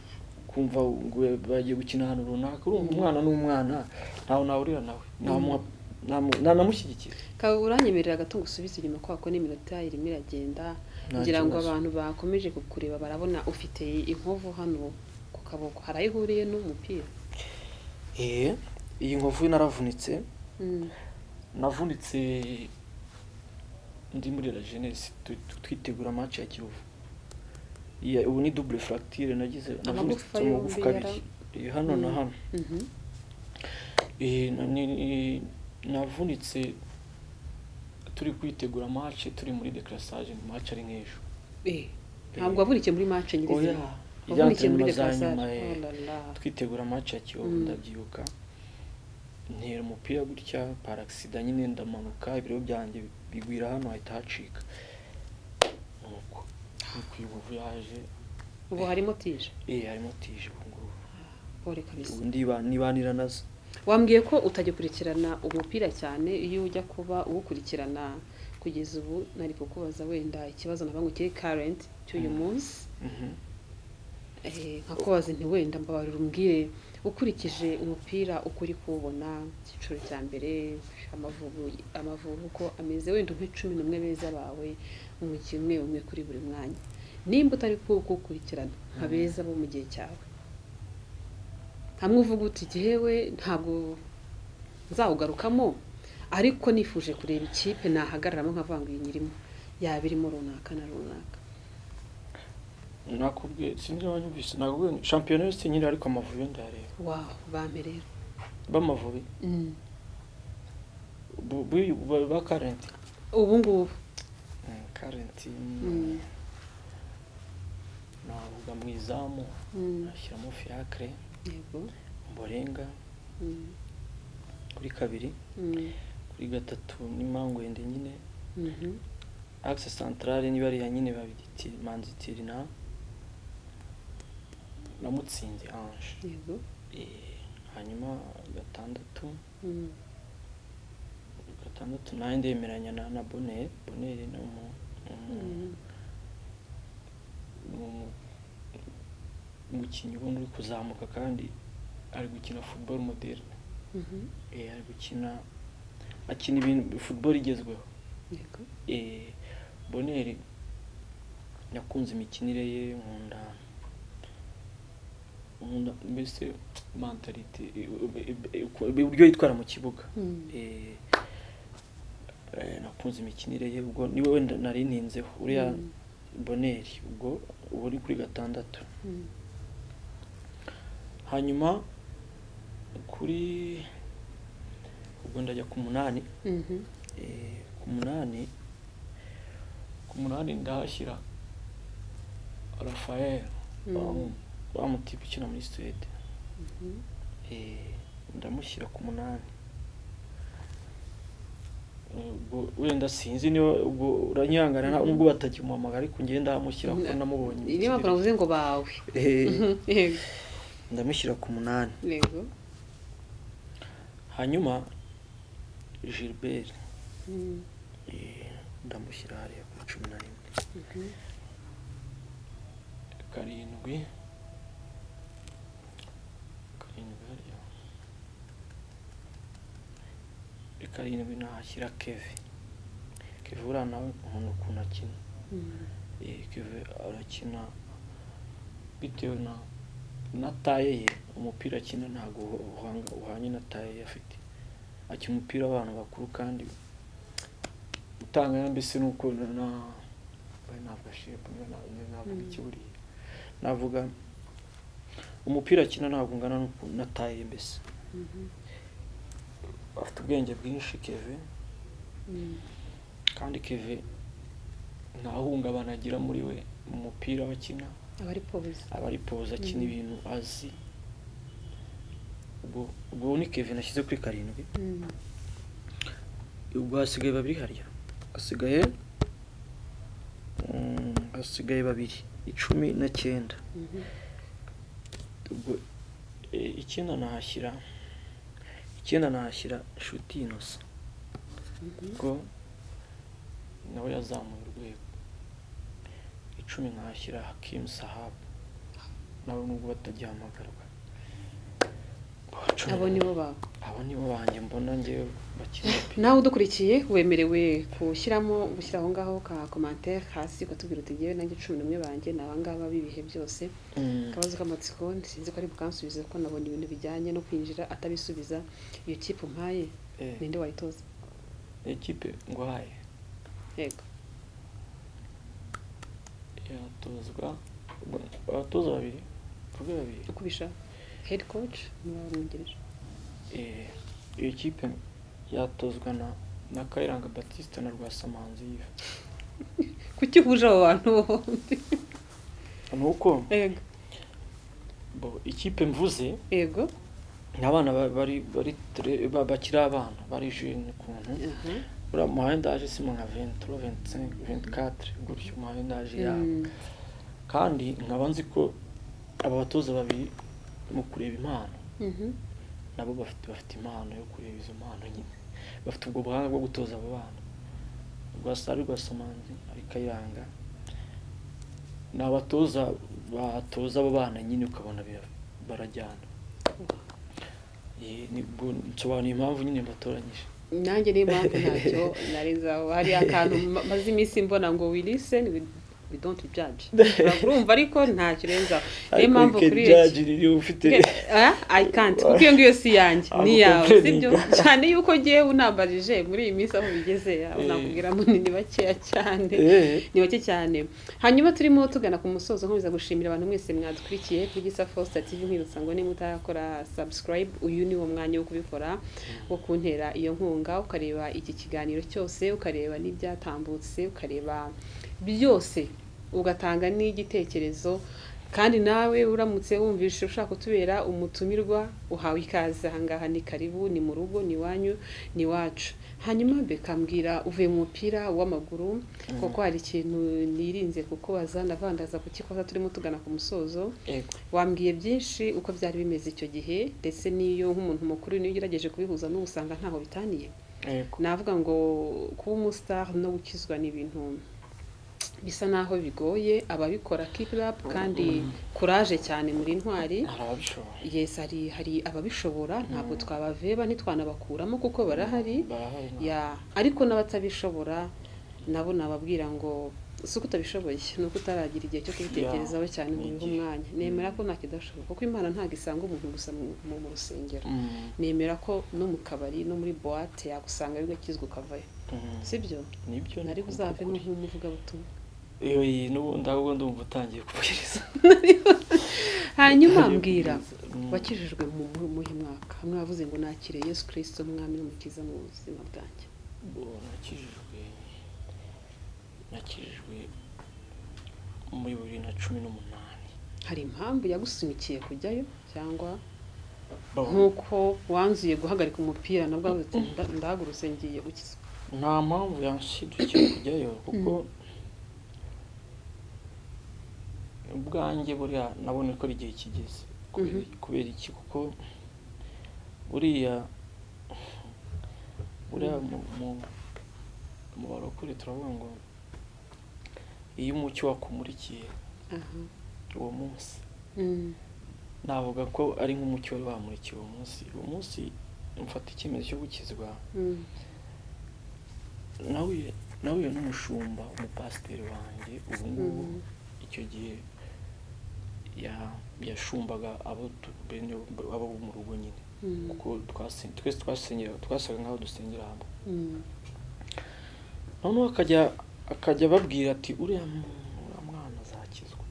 kumva ngo bagiye gukina ahantu runaka. Urumva umwana ni umwana, ntawe nahurira nawe, nanamushyigikira. Kaba uranyemerera gato ngo usubize inyuma, kwa ko n'iminota irimo iragenda. Nta Ngira ngo kibazo. abantu bakomeje kukureba barabona ufite inkovu hano ku kaboko, hari aho ihuriye n'umupira? Iyi nkovu naravunitse. Navunitse ndi muri la jeunesse, twitegura match ya Kiyovu. Ubu ni double fracture nagize, navunitse Amagufa mu magufwa yombi. abiri. Hano na hano. Navunitse turi kwitegura match, turi muri décrassage, match ari nk'ejo. Ntabwo wavunikiye muri match nyirizina? Oya. Wavunikiye muri Entraînement za décrassage? nyuma, Oh là là. twitegura match ya Kiyovu. Ndabyibuka ntera umupira gutya par accident nyine, ndamanuka, ibiro byanjye bigwira hano, hahita hacika. Nuko iyi nkovu yaje. Ubu harimo tige? Harimo tige ubu ngubu. Pole kabisa. Ubu nibanira nazo. Wambwiye ko utagikurikirana umupira cyane. Iyo ujya kuba uwukurikirana kugeza ubu, nari kukubaza wenda ikibazo navuga ngo kiri current cy'uyu munsi. Nkakubaza nti wenda mbabarira umbwire, ukurikije umupira uko uri kuwubona, icyiciro cya mbere, Amavubi uko ameze, wenda umpe 11 beza bawe, umukinnyi umwe umwe kuri buri mwanya, nimba utari kuwukurikirana, nka beza bo mu gihe cyawe, hamwe uvuga uti jyewe ntabwo nzawugarukamo, ariko nifuje kureba ikipe nahagararamo nkavuga ngo iyi nyirimo yaba irimo runaka na runaka. Nakubwiye, sinzi niba wanyumvise, nakubwiye shampiyona yose nyine, ariko Amavubi yo ndayareba. Wawu, bampe rero. B'Amavubi ba current? Ubu ngubu. Current, navuga mu izamu nashyiramo Fiacre, Omborenga kuri kabiri, kuri gatatu ni Mangwende nyine, axe centrale niba ariya nyine babiri, Manzi Thierry na Mutsinzi Ange. Hanyuma gatandatu, gatandatu nanjye ndemeranya na Bonheur. Bonheur ni umukinnyi ubona uri kuzamuka, kandi ari gukina football moderne. Ari gukina, akina ibintu football igezweho. Bonheur nakunze imikinire ye, nkunda mbese mentalité, uburyo yitwara mu kibuga. Nakunze imikinire ye, ubwo niwe wenda nari ninzeho uriya. Bonheur ubwo uba uri kuri gatandatu. Hanyuma kuri ubwo ndajya ku munani. Ku munani ndahashyira Rafael, wa mutipe ukina muri Suède. Ndamushyira ku munani. Ubwo wenda sinzi niba ubwo uranyihangana, nubwo batakimuhamagara, ariko njyewe ndamushyira kuko namubonye Niyo mpamvu imikinire. navuze ngo bawe. Yego. Ndamushyira ku munani. Hanyuma Gilbert, ndamushyira hariya kuri 11. Karindwi, karindwi hariya, karindwi nahashyira Keve. Keve uriya nawe nkunda ukuntu akina. Keve arakina bitewe na taille ye. Umupira akina ntabwo uhanye na taille ye afite. Akina umupira w'abantu bakuru kandi utanga, mbese nuko na navuga shape, niba navuga iki buriya. Navuga umupira akina ntabwo ungana na taille mbese. Afite ubwenge bwinshi Keve. Kandi Keve nta hungabana agira muri we mu mupira bakina. Aba ari posé. Aba ari posé, akina ibintu azi. Ubwo ni Keve nashyize kuri 7. Ubwo hasigaye babiri harya, hasigaye babiri, 19. Ubwo 9 nahashyira Nshuti Innocent, kuko nawe yazamuye urwego. 10 nkahashyira Hakim Sahabu, nawe nubwo batagihamagarwa. Abo nibo bawe? Abo nibo banjye mbona ngewe bakina umupira. Nawe udukurikiye wemerewe gushyira aho ngaho ka commentaire hasi, ukatubwira uti: "Ngewe nanjye 11 banjye ni abangaba b'ibihe byose." Akabazo k'amatsiko, sinzi ko ari bukansubize kuko nabonye ibintu bijyanye no kwinjira atabisubiza. Iyo kipe umpaye, ninde wayitoza? Ekipe nguhaye? Yego. Yatozwa abatoza babiri, tuvuge babiri. Uko ubishaka, head coach niba wamwungirije. Iyo kipe yatozwa na Kayiranga Baptiste na Rwasamanzi Yves. Kuki uhuje abo bantu bombi? Ni uko bo ikipe mvuze ni abana bari bakiri abana, bari jeune ukuntu. Uriya muhaye ndaje si mu nka 23, 25, 24 gutyo, muhaye ndaje yabo. Kandi nkaba nzi ko aba batoza babiri mu kureba impano, nabo bafite impano yo kureba izo mpano nyine, bafite ubwo buhanga bwo gutoza abo bana. Rwasa, ari Rwasamanzi, ari Kayiranga, ni abatoza batoza abo bana nyine, ukabona barajyana. Nibwo nsobanuye impamvu nyine mbatoranyije. Nanjye niyo mpamvu ntacyo narenzaho. Hari akantu maze iminsi mbona ngo: "We listen, we don't judge." Urumva, ariko ntacyo urenzaho, niyo mpamvu kuri iyo judge riri ufite. I can't, kuko iyo ngiyo si yanjye, ni yawe, sibyo? Complaining. Cyane yuko ngewe unambajije muri iyi minsi aho bigeze, aho nakubwira munini bakeya cyane. Ni bake cyane. Hanyuma turimo tugana ku musozo, nkomeza gushimira abantu mwese mwadukurikiye kuri Gisa Foster TV, nkwibutsa ngo niba utarakora subscribe, uyu ni wo mwanya wo kubikora, wo kuntera iyo nkunga, ukareba iki kiganiro cyose, ukareba n'ibyatambutse, ukareba byose, ugatanga n'igitekerezo. Kandi nawe uramutse wumvishe ushaka kutubera umutumirwa, uhawe ikaze ahangaha, ni karibu, ni mu rugo, ni iwanyu, ni iwacu. Hanyuma bekambwira, uvuye mu mupira w'amaguru, kuko hari ikintu nirinze kukubaza, ndavandaza kukikoza turimo tugana ku musozo. Wambwiye byinshi uko byari bimeze icyo gihe, ndetse n'iyo nk'umuntu mukuru niyo ugerageje kubihuza n'ubu usanga ntaho bitaniye. Navuga ngo kuba umustar no gukizwa ni ibintu bisa naho bigoye ababikora. Keep it up kandi courage cyane, muri intwari. Hari ababishobora. Yes, hari ababishobora, ntabwo twabaveba, ntitwanabakuramo kuko barahari. Barahari. Ya, ariko n'abatabishobora nabo nababwira ngo si uko utabishoboye, ni uko utaragira igihe cyo kubitekerezaho cyane ngo Ni ubihe igihe. umwanya. Nemera ko nta kidashoboka, kuko Imana ntabwo isanga umuntu gusa mu rusengero. Nemera ko no mu kabari no muri boîte yagusanga, ugakizwa ukavayo. Sibyo? Nibyo. Nari Ni buzavemo ukuri. nk'umuvugabutumwa. Iyo iyi n'ubundi ahubwo ndumva utangiye kubwiriza. Hanyuma Utangiye mbwira, kubwiriza. Wakijijwe mu muhe mwaka? Hamwe wavuze ngo nakire Yesu Kirisito umwami n'umukiza mu buzima bwanjye. Bo, nakijijwe muri 2018. Hari impamvu yagusunikiye kujyayo cyangwa Bo, nk'uko wanzuye guhagarika umupira, nabwo wavuze uti: "Ndahagurutse ngiye gukizwa"? Nta mpamvu yanshidukiye kujyayo, kuko ubwanjye buriya nabonye ko ari igihe kigeze. Kubera iki? Kuko buriya mu barokore turavuga ngo iyo umucyo wakumurikiye uwo munsi, navuga ko ari nk'umucyo wari wamurikiye uwo munsi. Uwo munsi mfata icyemezo cyo gukizwa, nahuye n'umushumba, umupasiteri wanjye ubu ngubu. Icyo gihe yashumbaga abo bene abo mu rugo nyine, kuko twese twasengera, twasaga nk'aho dusengera hamwe. Noneho akajya ababwira ati: "Uriya mwana azakizwa."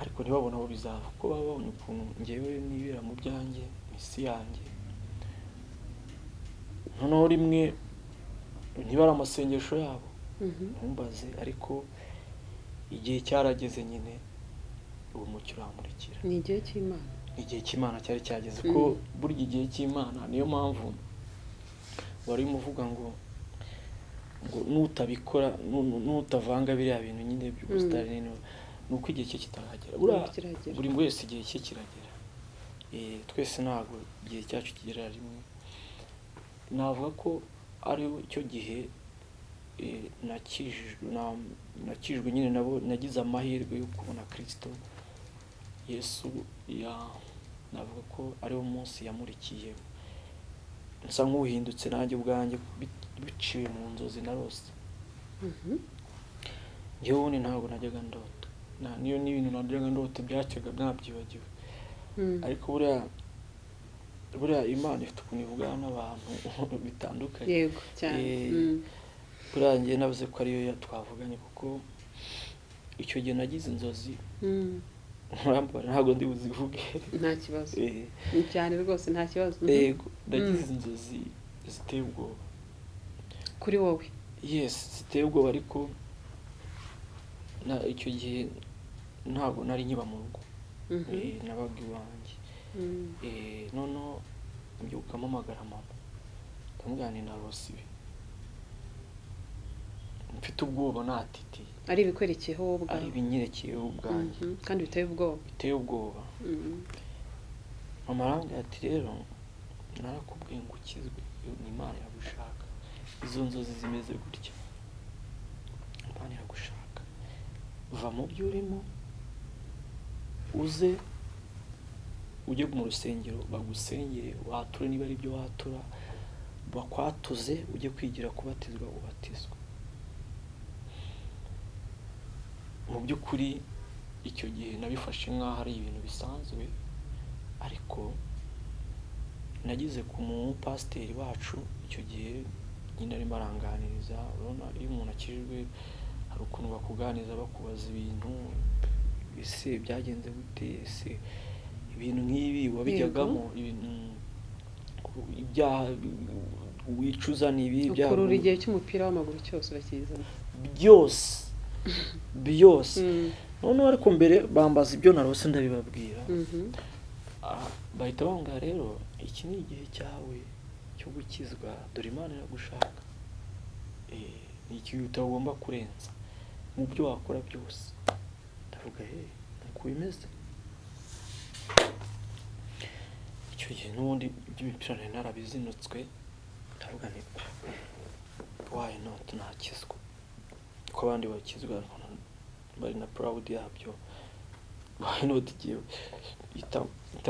Ariko ntibabone aho bizava, kuko baba babonye ukuntu ngewe nibera mu byanjye, mu isi yanjye. Noneho rimwe niba ari amasengesho yabo, ntumbaze, ariko igihe cyarageze nyine uwo mucyo uramurikira. Ni igihe cy'Imana. Igihe cy'Imana cyari cyageze, ko burya igihe cy'Imana, niyo mpamvu wari umuvuga ngo nutabikora, nutavanga biriya bintu nyine by'ubusitani, ni uko igihe cye kitaragera. Buri wese igihe cye kiragera. Twese ntabwo igihe cyacu kigera rimwe. Navuga ko ari cyo gihe nakijijwe nyine, nabo nagize amahirwe yo kubona Kristo Yesu. Navuga ko ari wo munsi yamurikiye, nsa nk'uhindutse nanjye ubwanjye biciwe mu nzozi narose. Njyewe ubundi ntabwo najyaga ndota, niyo n'ibintu najyaga ndota byacyaga nabyibagiwe. Ariko buriya Imana ifite ukuntu ivugana n'abantu bitandukanye. Yego cyane. Buriya njye navuze ko ariyo twavuganye, kuko icyo gihe nagize inzozi. Ntabwo ndi buzivuge. Nta kibazo. Ni cyane rwose, nta kibazo. Yego, nagize inzozi ziteye ubwoba. Kuri wowe? Yes, ziteye ubwoba, ariko icyo gihe ntabwo nari nkiba mu rugo. Nabaga iwanjye. Noneho mbyuka mpamagara mama, ndamubwira nti narose ibi, mfite ubwoba, natitiye. Ari ibikwerekeyeho wowe ubwawe? Ari ibinyerekeyeho ubwanjye. Kandi biteye ubwoba. Biteye ubwoba. Mama arambwira ati rero narakubwiye ngo ukizwe, ni Imana iragushaka, izo nzozi zimeze gutya, Imana iragushaka, va mu byo urimo uze ujye mu rusengero bagusengere, wature niba ari ibyo watura, bakwatuze, ujye kwigira kubatizwa ubatizwe. Mu by'ukuri icyo gihe nabifashe nk'aho ari ibintu bisanzwe, ariko nagize ku mupasiteri wacu icyo gihe nyine arimo aranganiriza. Urabona iyo umuntu akijijwe hari ukuntu bakuganiriza, bakubaza ibintu, ese byagenze gute, ese ibintu nk'ibi wabijyagamo, ibyaha wicuza ni ibi, ibyaha ukurura igihe cy'umupira w'amaguru cyose urakizana byose byose. Noneho ariko mbere bambaza ibyo narose ndabibabwira, bahita bambwira rero iki ni igihe cyawe cyo gukizwa, dore Imana iragushaka, ni ikintu utagomba kurenza mu byo wakora byose. Ndavuga nuko bimeze. Icyo gihe n'ubundi iby'imipira nari narabizinutswe, ndavuga nti why not nakizwa, ko abandi bakizwa bari na proud yabyo, why not igihe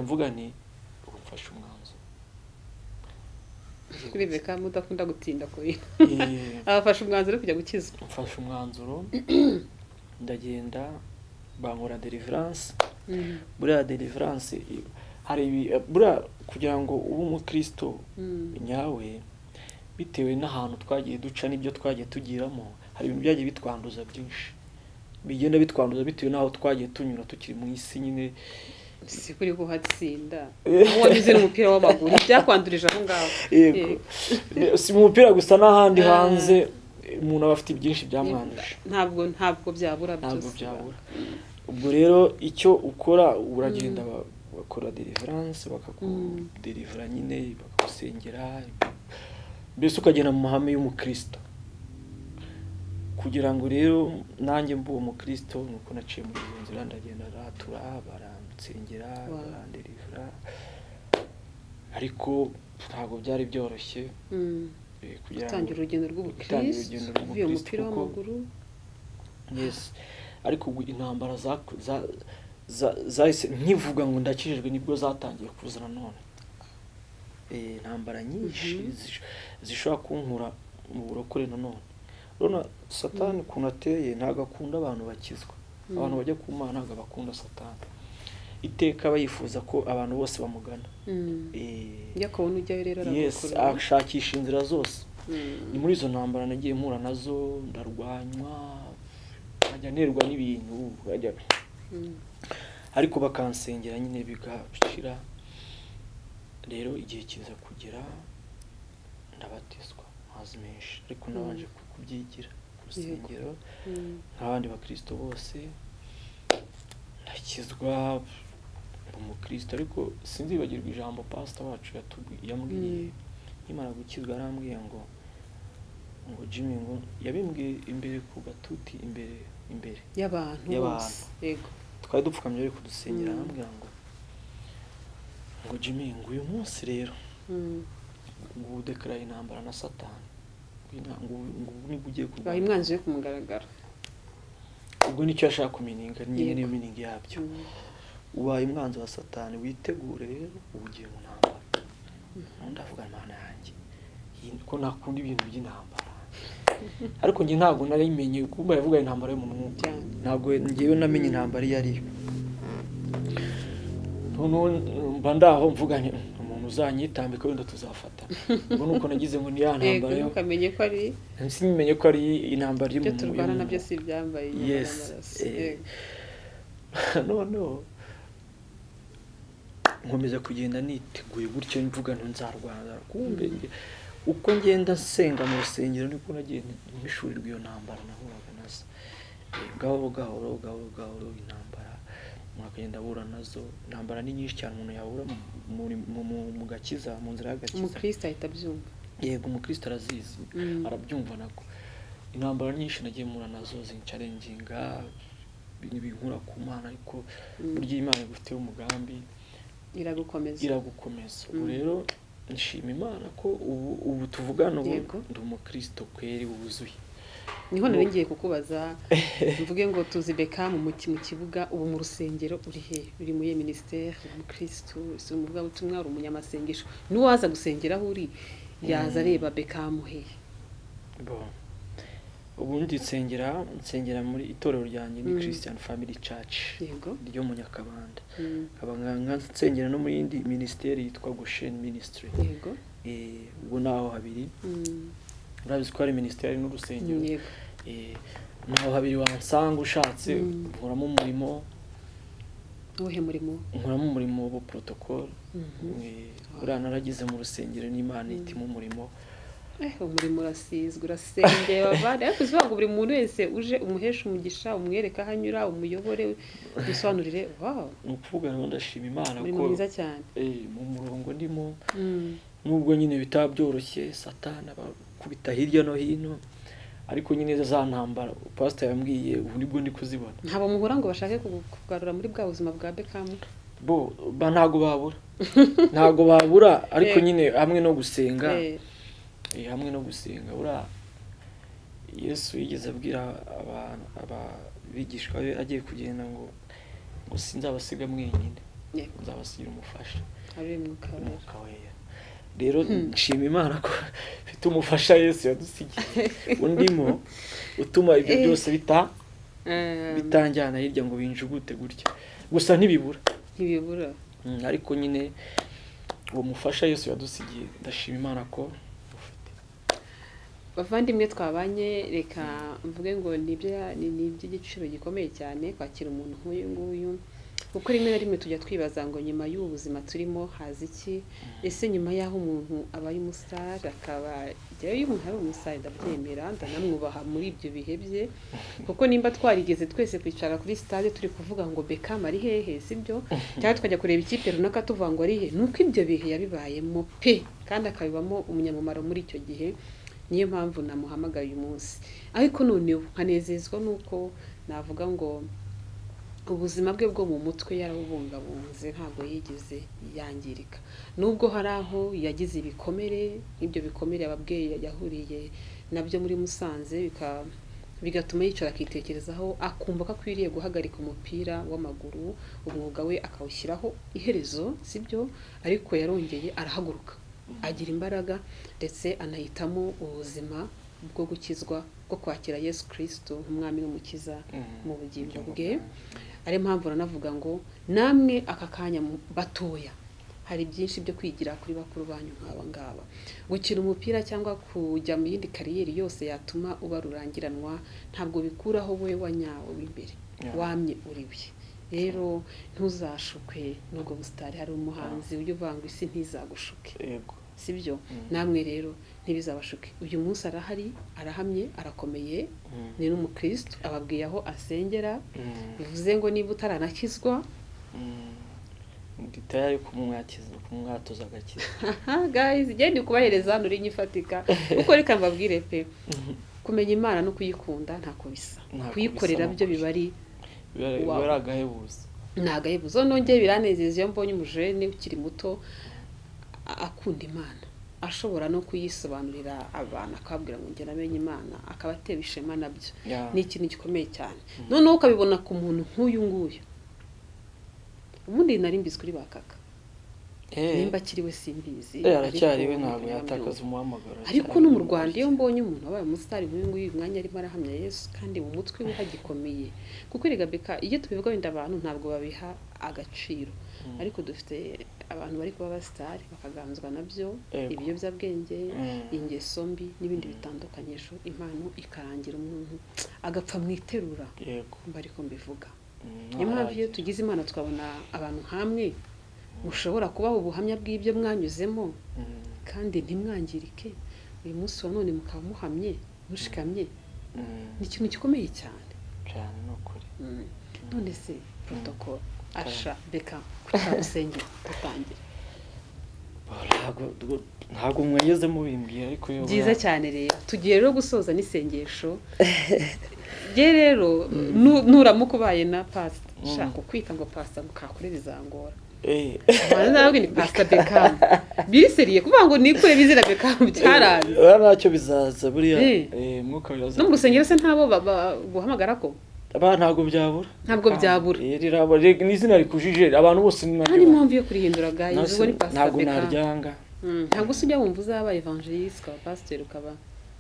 mvuga nti ubu mfashe umwanzuro. Rebeka mudakunda gutinda ku bintu. Abafashe umwanzuro kujya gukizwa. Mfashe umwanzuro ndagenda bankora deliverance. Buriya deliverance hari buriya kugira ngo ube umukristo nyawe, bitewe n'ahantu twagiye duca n'ibyo twagiye tugiramo, hari ibintu byagiye bitwanduza byinshi, bigenda bitwanduza bitewe n'aho twagiye tunyura tukiri mu isi nyine. Si kuri guhatsinda aho wanyuze n'umupira w'amaguru byakwandurije aho ngaho. Yego, si mu mupira gusa n'ahandi hanze umuntu aba afite byinshi byamwanduje. Ntabwo byabura byose. Ntabwo byabura. Ubwo rero icyo ukora uragenda bakora deliverance, bakakudelivera nyine, bakagusengera, mbese ukagenda mu mahame y'umukristo. Kugira ngo rero nanjye mbe uwo mukristo, nuko naciye muri izo nzira, ndagenda aratura, baransengera, barandelivera, ariko ntabwo byari byoroshye. Gutangira urugendo rw'ubukristo uvuye mu mupira w'amaguru. Yes, ariko intambara zahise nkivuga ngo ndakijijwe nibwo zatangiye kuza nanone. Intambara nyinshi zishobora kunkura mu burokore nanone. Urabona Satani ukuntu ateye, ntabwo akunda abantu bakizwa, abantu bajya ku Mana ntabwo bakunda Satani, iteka aba yifuza ko abantu bose bamugana. Yes, ashakisha inzira zose. Ni muri izo ntambara nagiye mpura nazo, ndarwanywa, nkajya nterwa n'ibintu, Ariko bakansengera nyine bigashira. Rero igihe kiza kugera ndabatizwa amazi menshi, ariko nabanje kubyigira ku rusengero nk'abandi bakristo bose, ndakizwa umukristo. Ariko sinzibagirwa ijambo pastor wacu yambwiye nkimara gukizwa. Yarambwiye ngo Jimmy, ngo yabimbwiye imbere ku gatuti, imbere y'abantu y'abantu. bose, yego. Twari dupfukamye bari kudusengera, arambwira ngo Jimmy, ngo uyu munsi rero ngo udekaraye intambara na Satani, ngo ubu nibwo ugiye baha kurwana. Umwanzi we ku mugaragaro. Ubwo nicyo yashaka kumeaninga nyine, niyo meaning yabyo. Ubaye umwanzi wa Satani, witegure rero, ubu ugiye mu ntambara. Noneho ndavuga, Imana yanjye ko nakunda ibintu by'intambara, ariko njye ntabwo narimenye kumba yavuga intambara yo mu mwuka. Ntabwo njyewe namenye intambara iyo ari yo. Noneho mba ndaho mvuga nti umuntu uzanyitambika wenda tuzafata. Ubwo nuko nagize ngo ni ya ntambara yo Ntukamenye ko ari simenye ko ari intambara iri ibyo mu turwana yo mu nabyo si ibyambaye inyama n'amaraso. Noneho nkomeza kugenda niteguye gutyo, mvuga nti nzarwana. Kumbe uko ngenda nsenga mu rusengero niko nagiye mpishurirwa iyo ntambara nahuraga nazo. Gahoro gahoro, gahoro gahoro, intambara umuntu akagenda ahura nazo. Intambara ni nyinshi cyane umuntu yahura mu gakiza, mu nzira y'agakiza. Umukristo ahita abyumva. Yego, umukristo arazizi, arabyumva nako. Intambara nyinshi nagiye mpura nazo zinchallenginga, ibintu binkura ku Mana, ariko burya iyo Imana igufiteho umugambi iragukomeza. Iragukomeza. Ubu rero nshima Imana ko ubu tuvugana ubu ndi umukristo kweri wuzuye. Niho nari ngiye kukubaza, mvuge ngo tuzi Beckham mu kibuga, ubu mu rusengero uri he? Uri muri minisiteri, uri umukristo, uri umuvugabutumwa, uri umunyamasengesho? N'uwaza gusengera aho uri yaza areba Beckham he? Bon. Ubundi nsengera muri itorero ryanjye ni Christian Family Church ryo mu Nyakabanda, nkaba nsengera no mu yindi minisiteri yitwa Goshen Ministry. Ubwo naho habiri. Urabizi ko hari minisiteri n'urusengero. Yego. Naho habiri wansanga ushatse. Nkoramo umurimo. Uwuhe murimo? Nkoramo umurimo wa protocol. Buriya naragize mu rusengero n'Imana itima umurimo. Umurimo urasizwe, urasengeye bavande, ariko uzi ngo buri muntu wese uje umuheshe umugisha, umwereke aho anyura, umuyobore, umusobanurire, wow. Ni ukuvuga ngo ndashima Imana umurimo ko mwiza cyane. Mu murongo ndimo, nubwo nyine bitaba byoroshye, Satani abakubita hirya no hino, ariko nyine za ntambara pastor yambwiye ubu nibwo ndi kuzibona. Ntabwo muhura ngo bashake kugarura muri bwa buzima bwa Beckham? Bo ba ntago babura, ariko nyine hamwe no gusenga, hamwe no gusenga. Buriya Yesu yigeze abwira abantu, abigishwa be, agiye kugenda ngo sinzabasiga mwenyine, nzabasigira umufasha, ari Mwuka Wera. Umwuka Wera. Rero nshima Imana ko mfite umufasha Yesu yadusigiye undimo, utuma ibyo byose bitanjyana hirya ngo binjugute gutya gusa. Ntibibura. Ntibibura. Ariko nyine uwo mufasha Yesu yadusigiye, ndashima Imana ko ufite. Bavandimwe twabanye, reka mvuge ngo ni iby'igiciro gikomeye cyane kwakira umuntu nk'uyu nguyu, kuko rimwe na rimwe tujya twibaza ngo nyuma y'ubu buzima turimo haza iki? Ese nyuma y'aho umuntu abaye umusitari, akaba, njyewe iyo umuntu ari umusitari ndabyemera, ndanamwubaha muri ibyo bihe bye, kuko nimba twarigeze twese kwicara kuri stade turi kuvuga ngo Beckham ari hehe, sibyo? Cyangwa tukajya kureba ikipe runaka tuvuga ngo ari he, nuko ibyo bihe yabibayemo pe, kandi akabibamo umunyamumaro muri icyo gihe. Niyo mpamvu namuhamagaye uyu munsi. Ariko noneho nkanezezwa nuko navuga ngo ubuzima bwe bwo mu mutwe yarabubungabunze, ntabwo yigeze yangirika, nubwo hari aho yagize ibikomere. Nk'ibyo bikomere ababyeyi yahuriye nabyo muri Musanze bigatuma yicara akitekerezaho, akumva ko akwiriye guhagarika umupira w'amaguru, umwuga we akawushyiraho iherezo, sibyo? Ariko yarongeye arahaguruka, agira imbaraga, ndetse anahitamo ubuzima bwo gukizwa, bwo kwakira Yesu Kirisito nk'umwami n'umukiza mu bugingo bwe. Ariyo mpamvu uranavuga ngo namwe aka kanya batoya hari byinshi byo kwigira kuri bakuru banyu nk'aba ngaba. Gukina umupira cyangwa kujya mu yindi career yose yatuma uba rurangiranwa, ntabwo bikuraho wowe wa nyawe w'imbere wamye uri we. Rero ntuzashukwe n'ubwo busitari. Hari umuhanzi ujya uvuga ngo isi ntizagushuke, sibyo? Namwe rero ntibizabashuke. Uyu munsi arahari, arahamye, arakomeye, ni n'umukristo, ababwiye aho asengera. Bivuze ngo niba utaranakizwa, Ndi tayari kumwakiza, kumwatuza agakiza. Guys, genda kubahereza hano uri nyifatika, kuko reka mbabwire pe, kumenya Imana no kuyikunda ntako bisa. Ntako Kuyikorera bisa. byo biba ari Biba Wow. ari agahebuzo. Ni agahebuzo. Nongeye biranezeza iyo mbonye umujene ukiri muto akunda Imana, ashobora no kuyisobanurira abantu, akababwira ngo njye namenye Imana, akaba atewe ishema nabyo. Ni ikintu gikomeye cyane. Noneho ukabibona ku muntu nk'uyu nguyu. Ubundi nari mbizi kuri ba Kaka. Nimba akiri we simbizi. Aracyari we. Ariko Ntabwo yatakaza umuhamagaro. Ariko no mu Rwanda, iyo mbonye umuntu wabaye umusitari nk'uyu nguyu, uyu mwanya arimo arahamya Yesu kandi mu mutwe we hagikomeye, kuko erega Beka, iyo tubivuga wenda abantu ntabwo babiha agaciro, ariko dufite abantu bari kuba abasitari bakaganzwa nabyo, ibiyobyabwenge, ingeso mbi n'ibindi bitandukanye, ejo impano ikarangira umuntu agapfa mu iterura. Mba ariko mbivuga. Niyo mpamvu iyo tugize Imana tukabona abantu nkamwe mushobora kubaha ubuhamya bw'ibyo mwanyuzemo kandi ntimwangirike, uyu munsi wa none mukaba muhamye, mushikamye, ni ikintu gikomeye cyane. Cyane, ni ukuri. None se protocol asha Beka kutagusengera dutangira? Ntabwo mwageze mubimbwira, ariko iyo Byiza cyane. Rero tugiye rero gusoza n'isengesho rye. Rero nuramuka ubaye na pasita, shaka kwita ngo pasita ngo kakure bizangora. Ntabwo ni pasita Beckham, biriseriye kuvuga ngo nikure bizira Beckham byaranze. Oya, ntacyo, bizaza buriya. Mwuka biraza. No mu rusengero se ntabo guhamagara ko? Aba ntabwo byabura. Ntabwo byabura. Ni izina rikujije abantu bose, ni Nta naryo. n'impamvu yo kurihindura, guys. Ubwo ni pasita Ntabwo Beckham. naryanga. Ntabwo se ujya wumva uzaba evangeliste, ukaba pasiteri, ukaba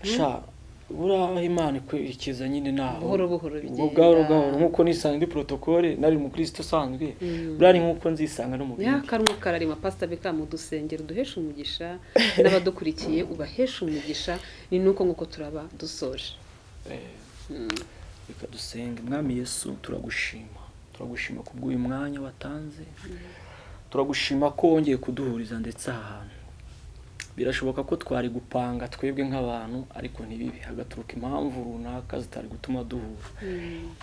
Sha, buriya aho Imana ikurikiza nyine naho. Buhoro buhoro Ubwo bigenda. Gahoro gahoro, nk'uko nisanga ndi protocole, nari umukristo usanzwe, buriya ni nk'uko nzisanga no mu bindi. Nyakarumwe kararima. Pasita Beckham, dusengera uduheshe umugisha, n'abadukurikiye ubaheshe umugisha. Ni nuko nguko turaba dusoje. Reka dusenge. Mwami Yesu, turagushima, turagushima kubw'uyu mwanya watanze, turagushima ko wongeye kuduhuriza ndetse aha hantu. Birashoboka ko twari gupanga twebwe nk'abantu, ariko ntibibe, hagaturuka impamvu runaka zitari gutuma duhura,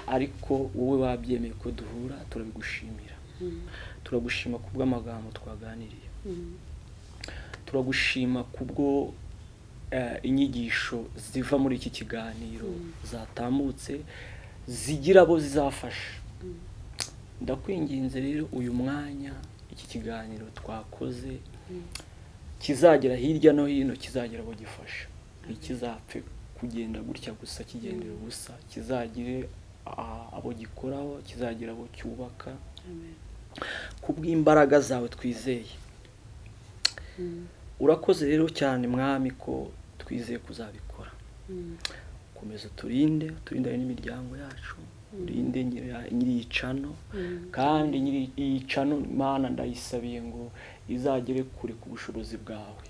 ariko wowe wabyemeye ko duhura, turabigushimira. Turagushima kubw'amagambo twaganiriye, turagushima kubwo inyigisho ziva muri iki kiganiro zatambutse zigira abo zizafasha. Ndakwinginze rero, uyu mwanya, iki kiganiro twakoze kizagera hirya no hino, kizagera abo gifasha, ntikizapfe kugenda gutya gusa kigendera ubusa, kizagire abo gikoraho, kizagira abo cyubaka kubw'imbaraga zawe twizeye. Urakoze rero cyane Mwami ko twizeye kuzabikora. Komeza uturinde, uturindane n'imiryango yacu, urinde nyiri iyi channel, kandi nyiri iyi channel, Mana, ndayisabiye ngo izagere kure ku bushobozi bwawe.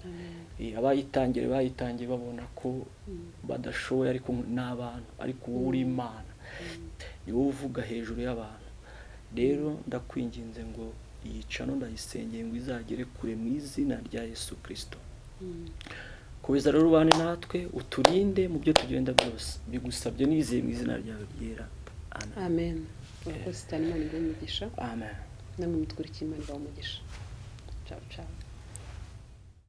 Abayitangire bayitangiye babona ko badashoboye, ariko ni abantu, ariko wowe uri Imana, ni wowe uvuga hejuru y'abantu. Rero ndakwinginze ngo iyi channel ndayisengeye ngo izagere kure mu izina rya Yesu Kirisito. Komeza rero ubane natwe, uturinde mu byo tugenda byose, bigusabye nizeye mu izina ryawe ryera, amen. Amen. Urakoze cyane, Imana iguhe umugisha. Amen. Namwe mutwurikiye, Imana ibahe umugisha. Ciao ciao.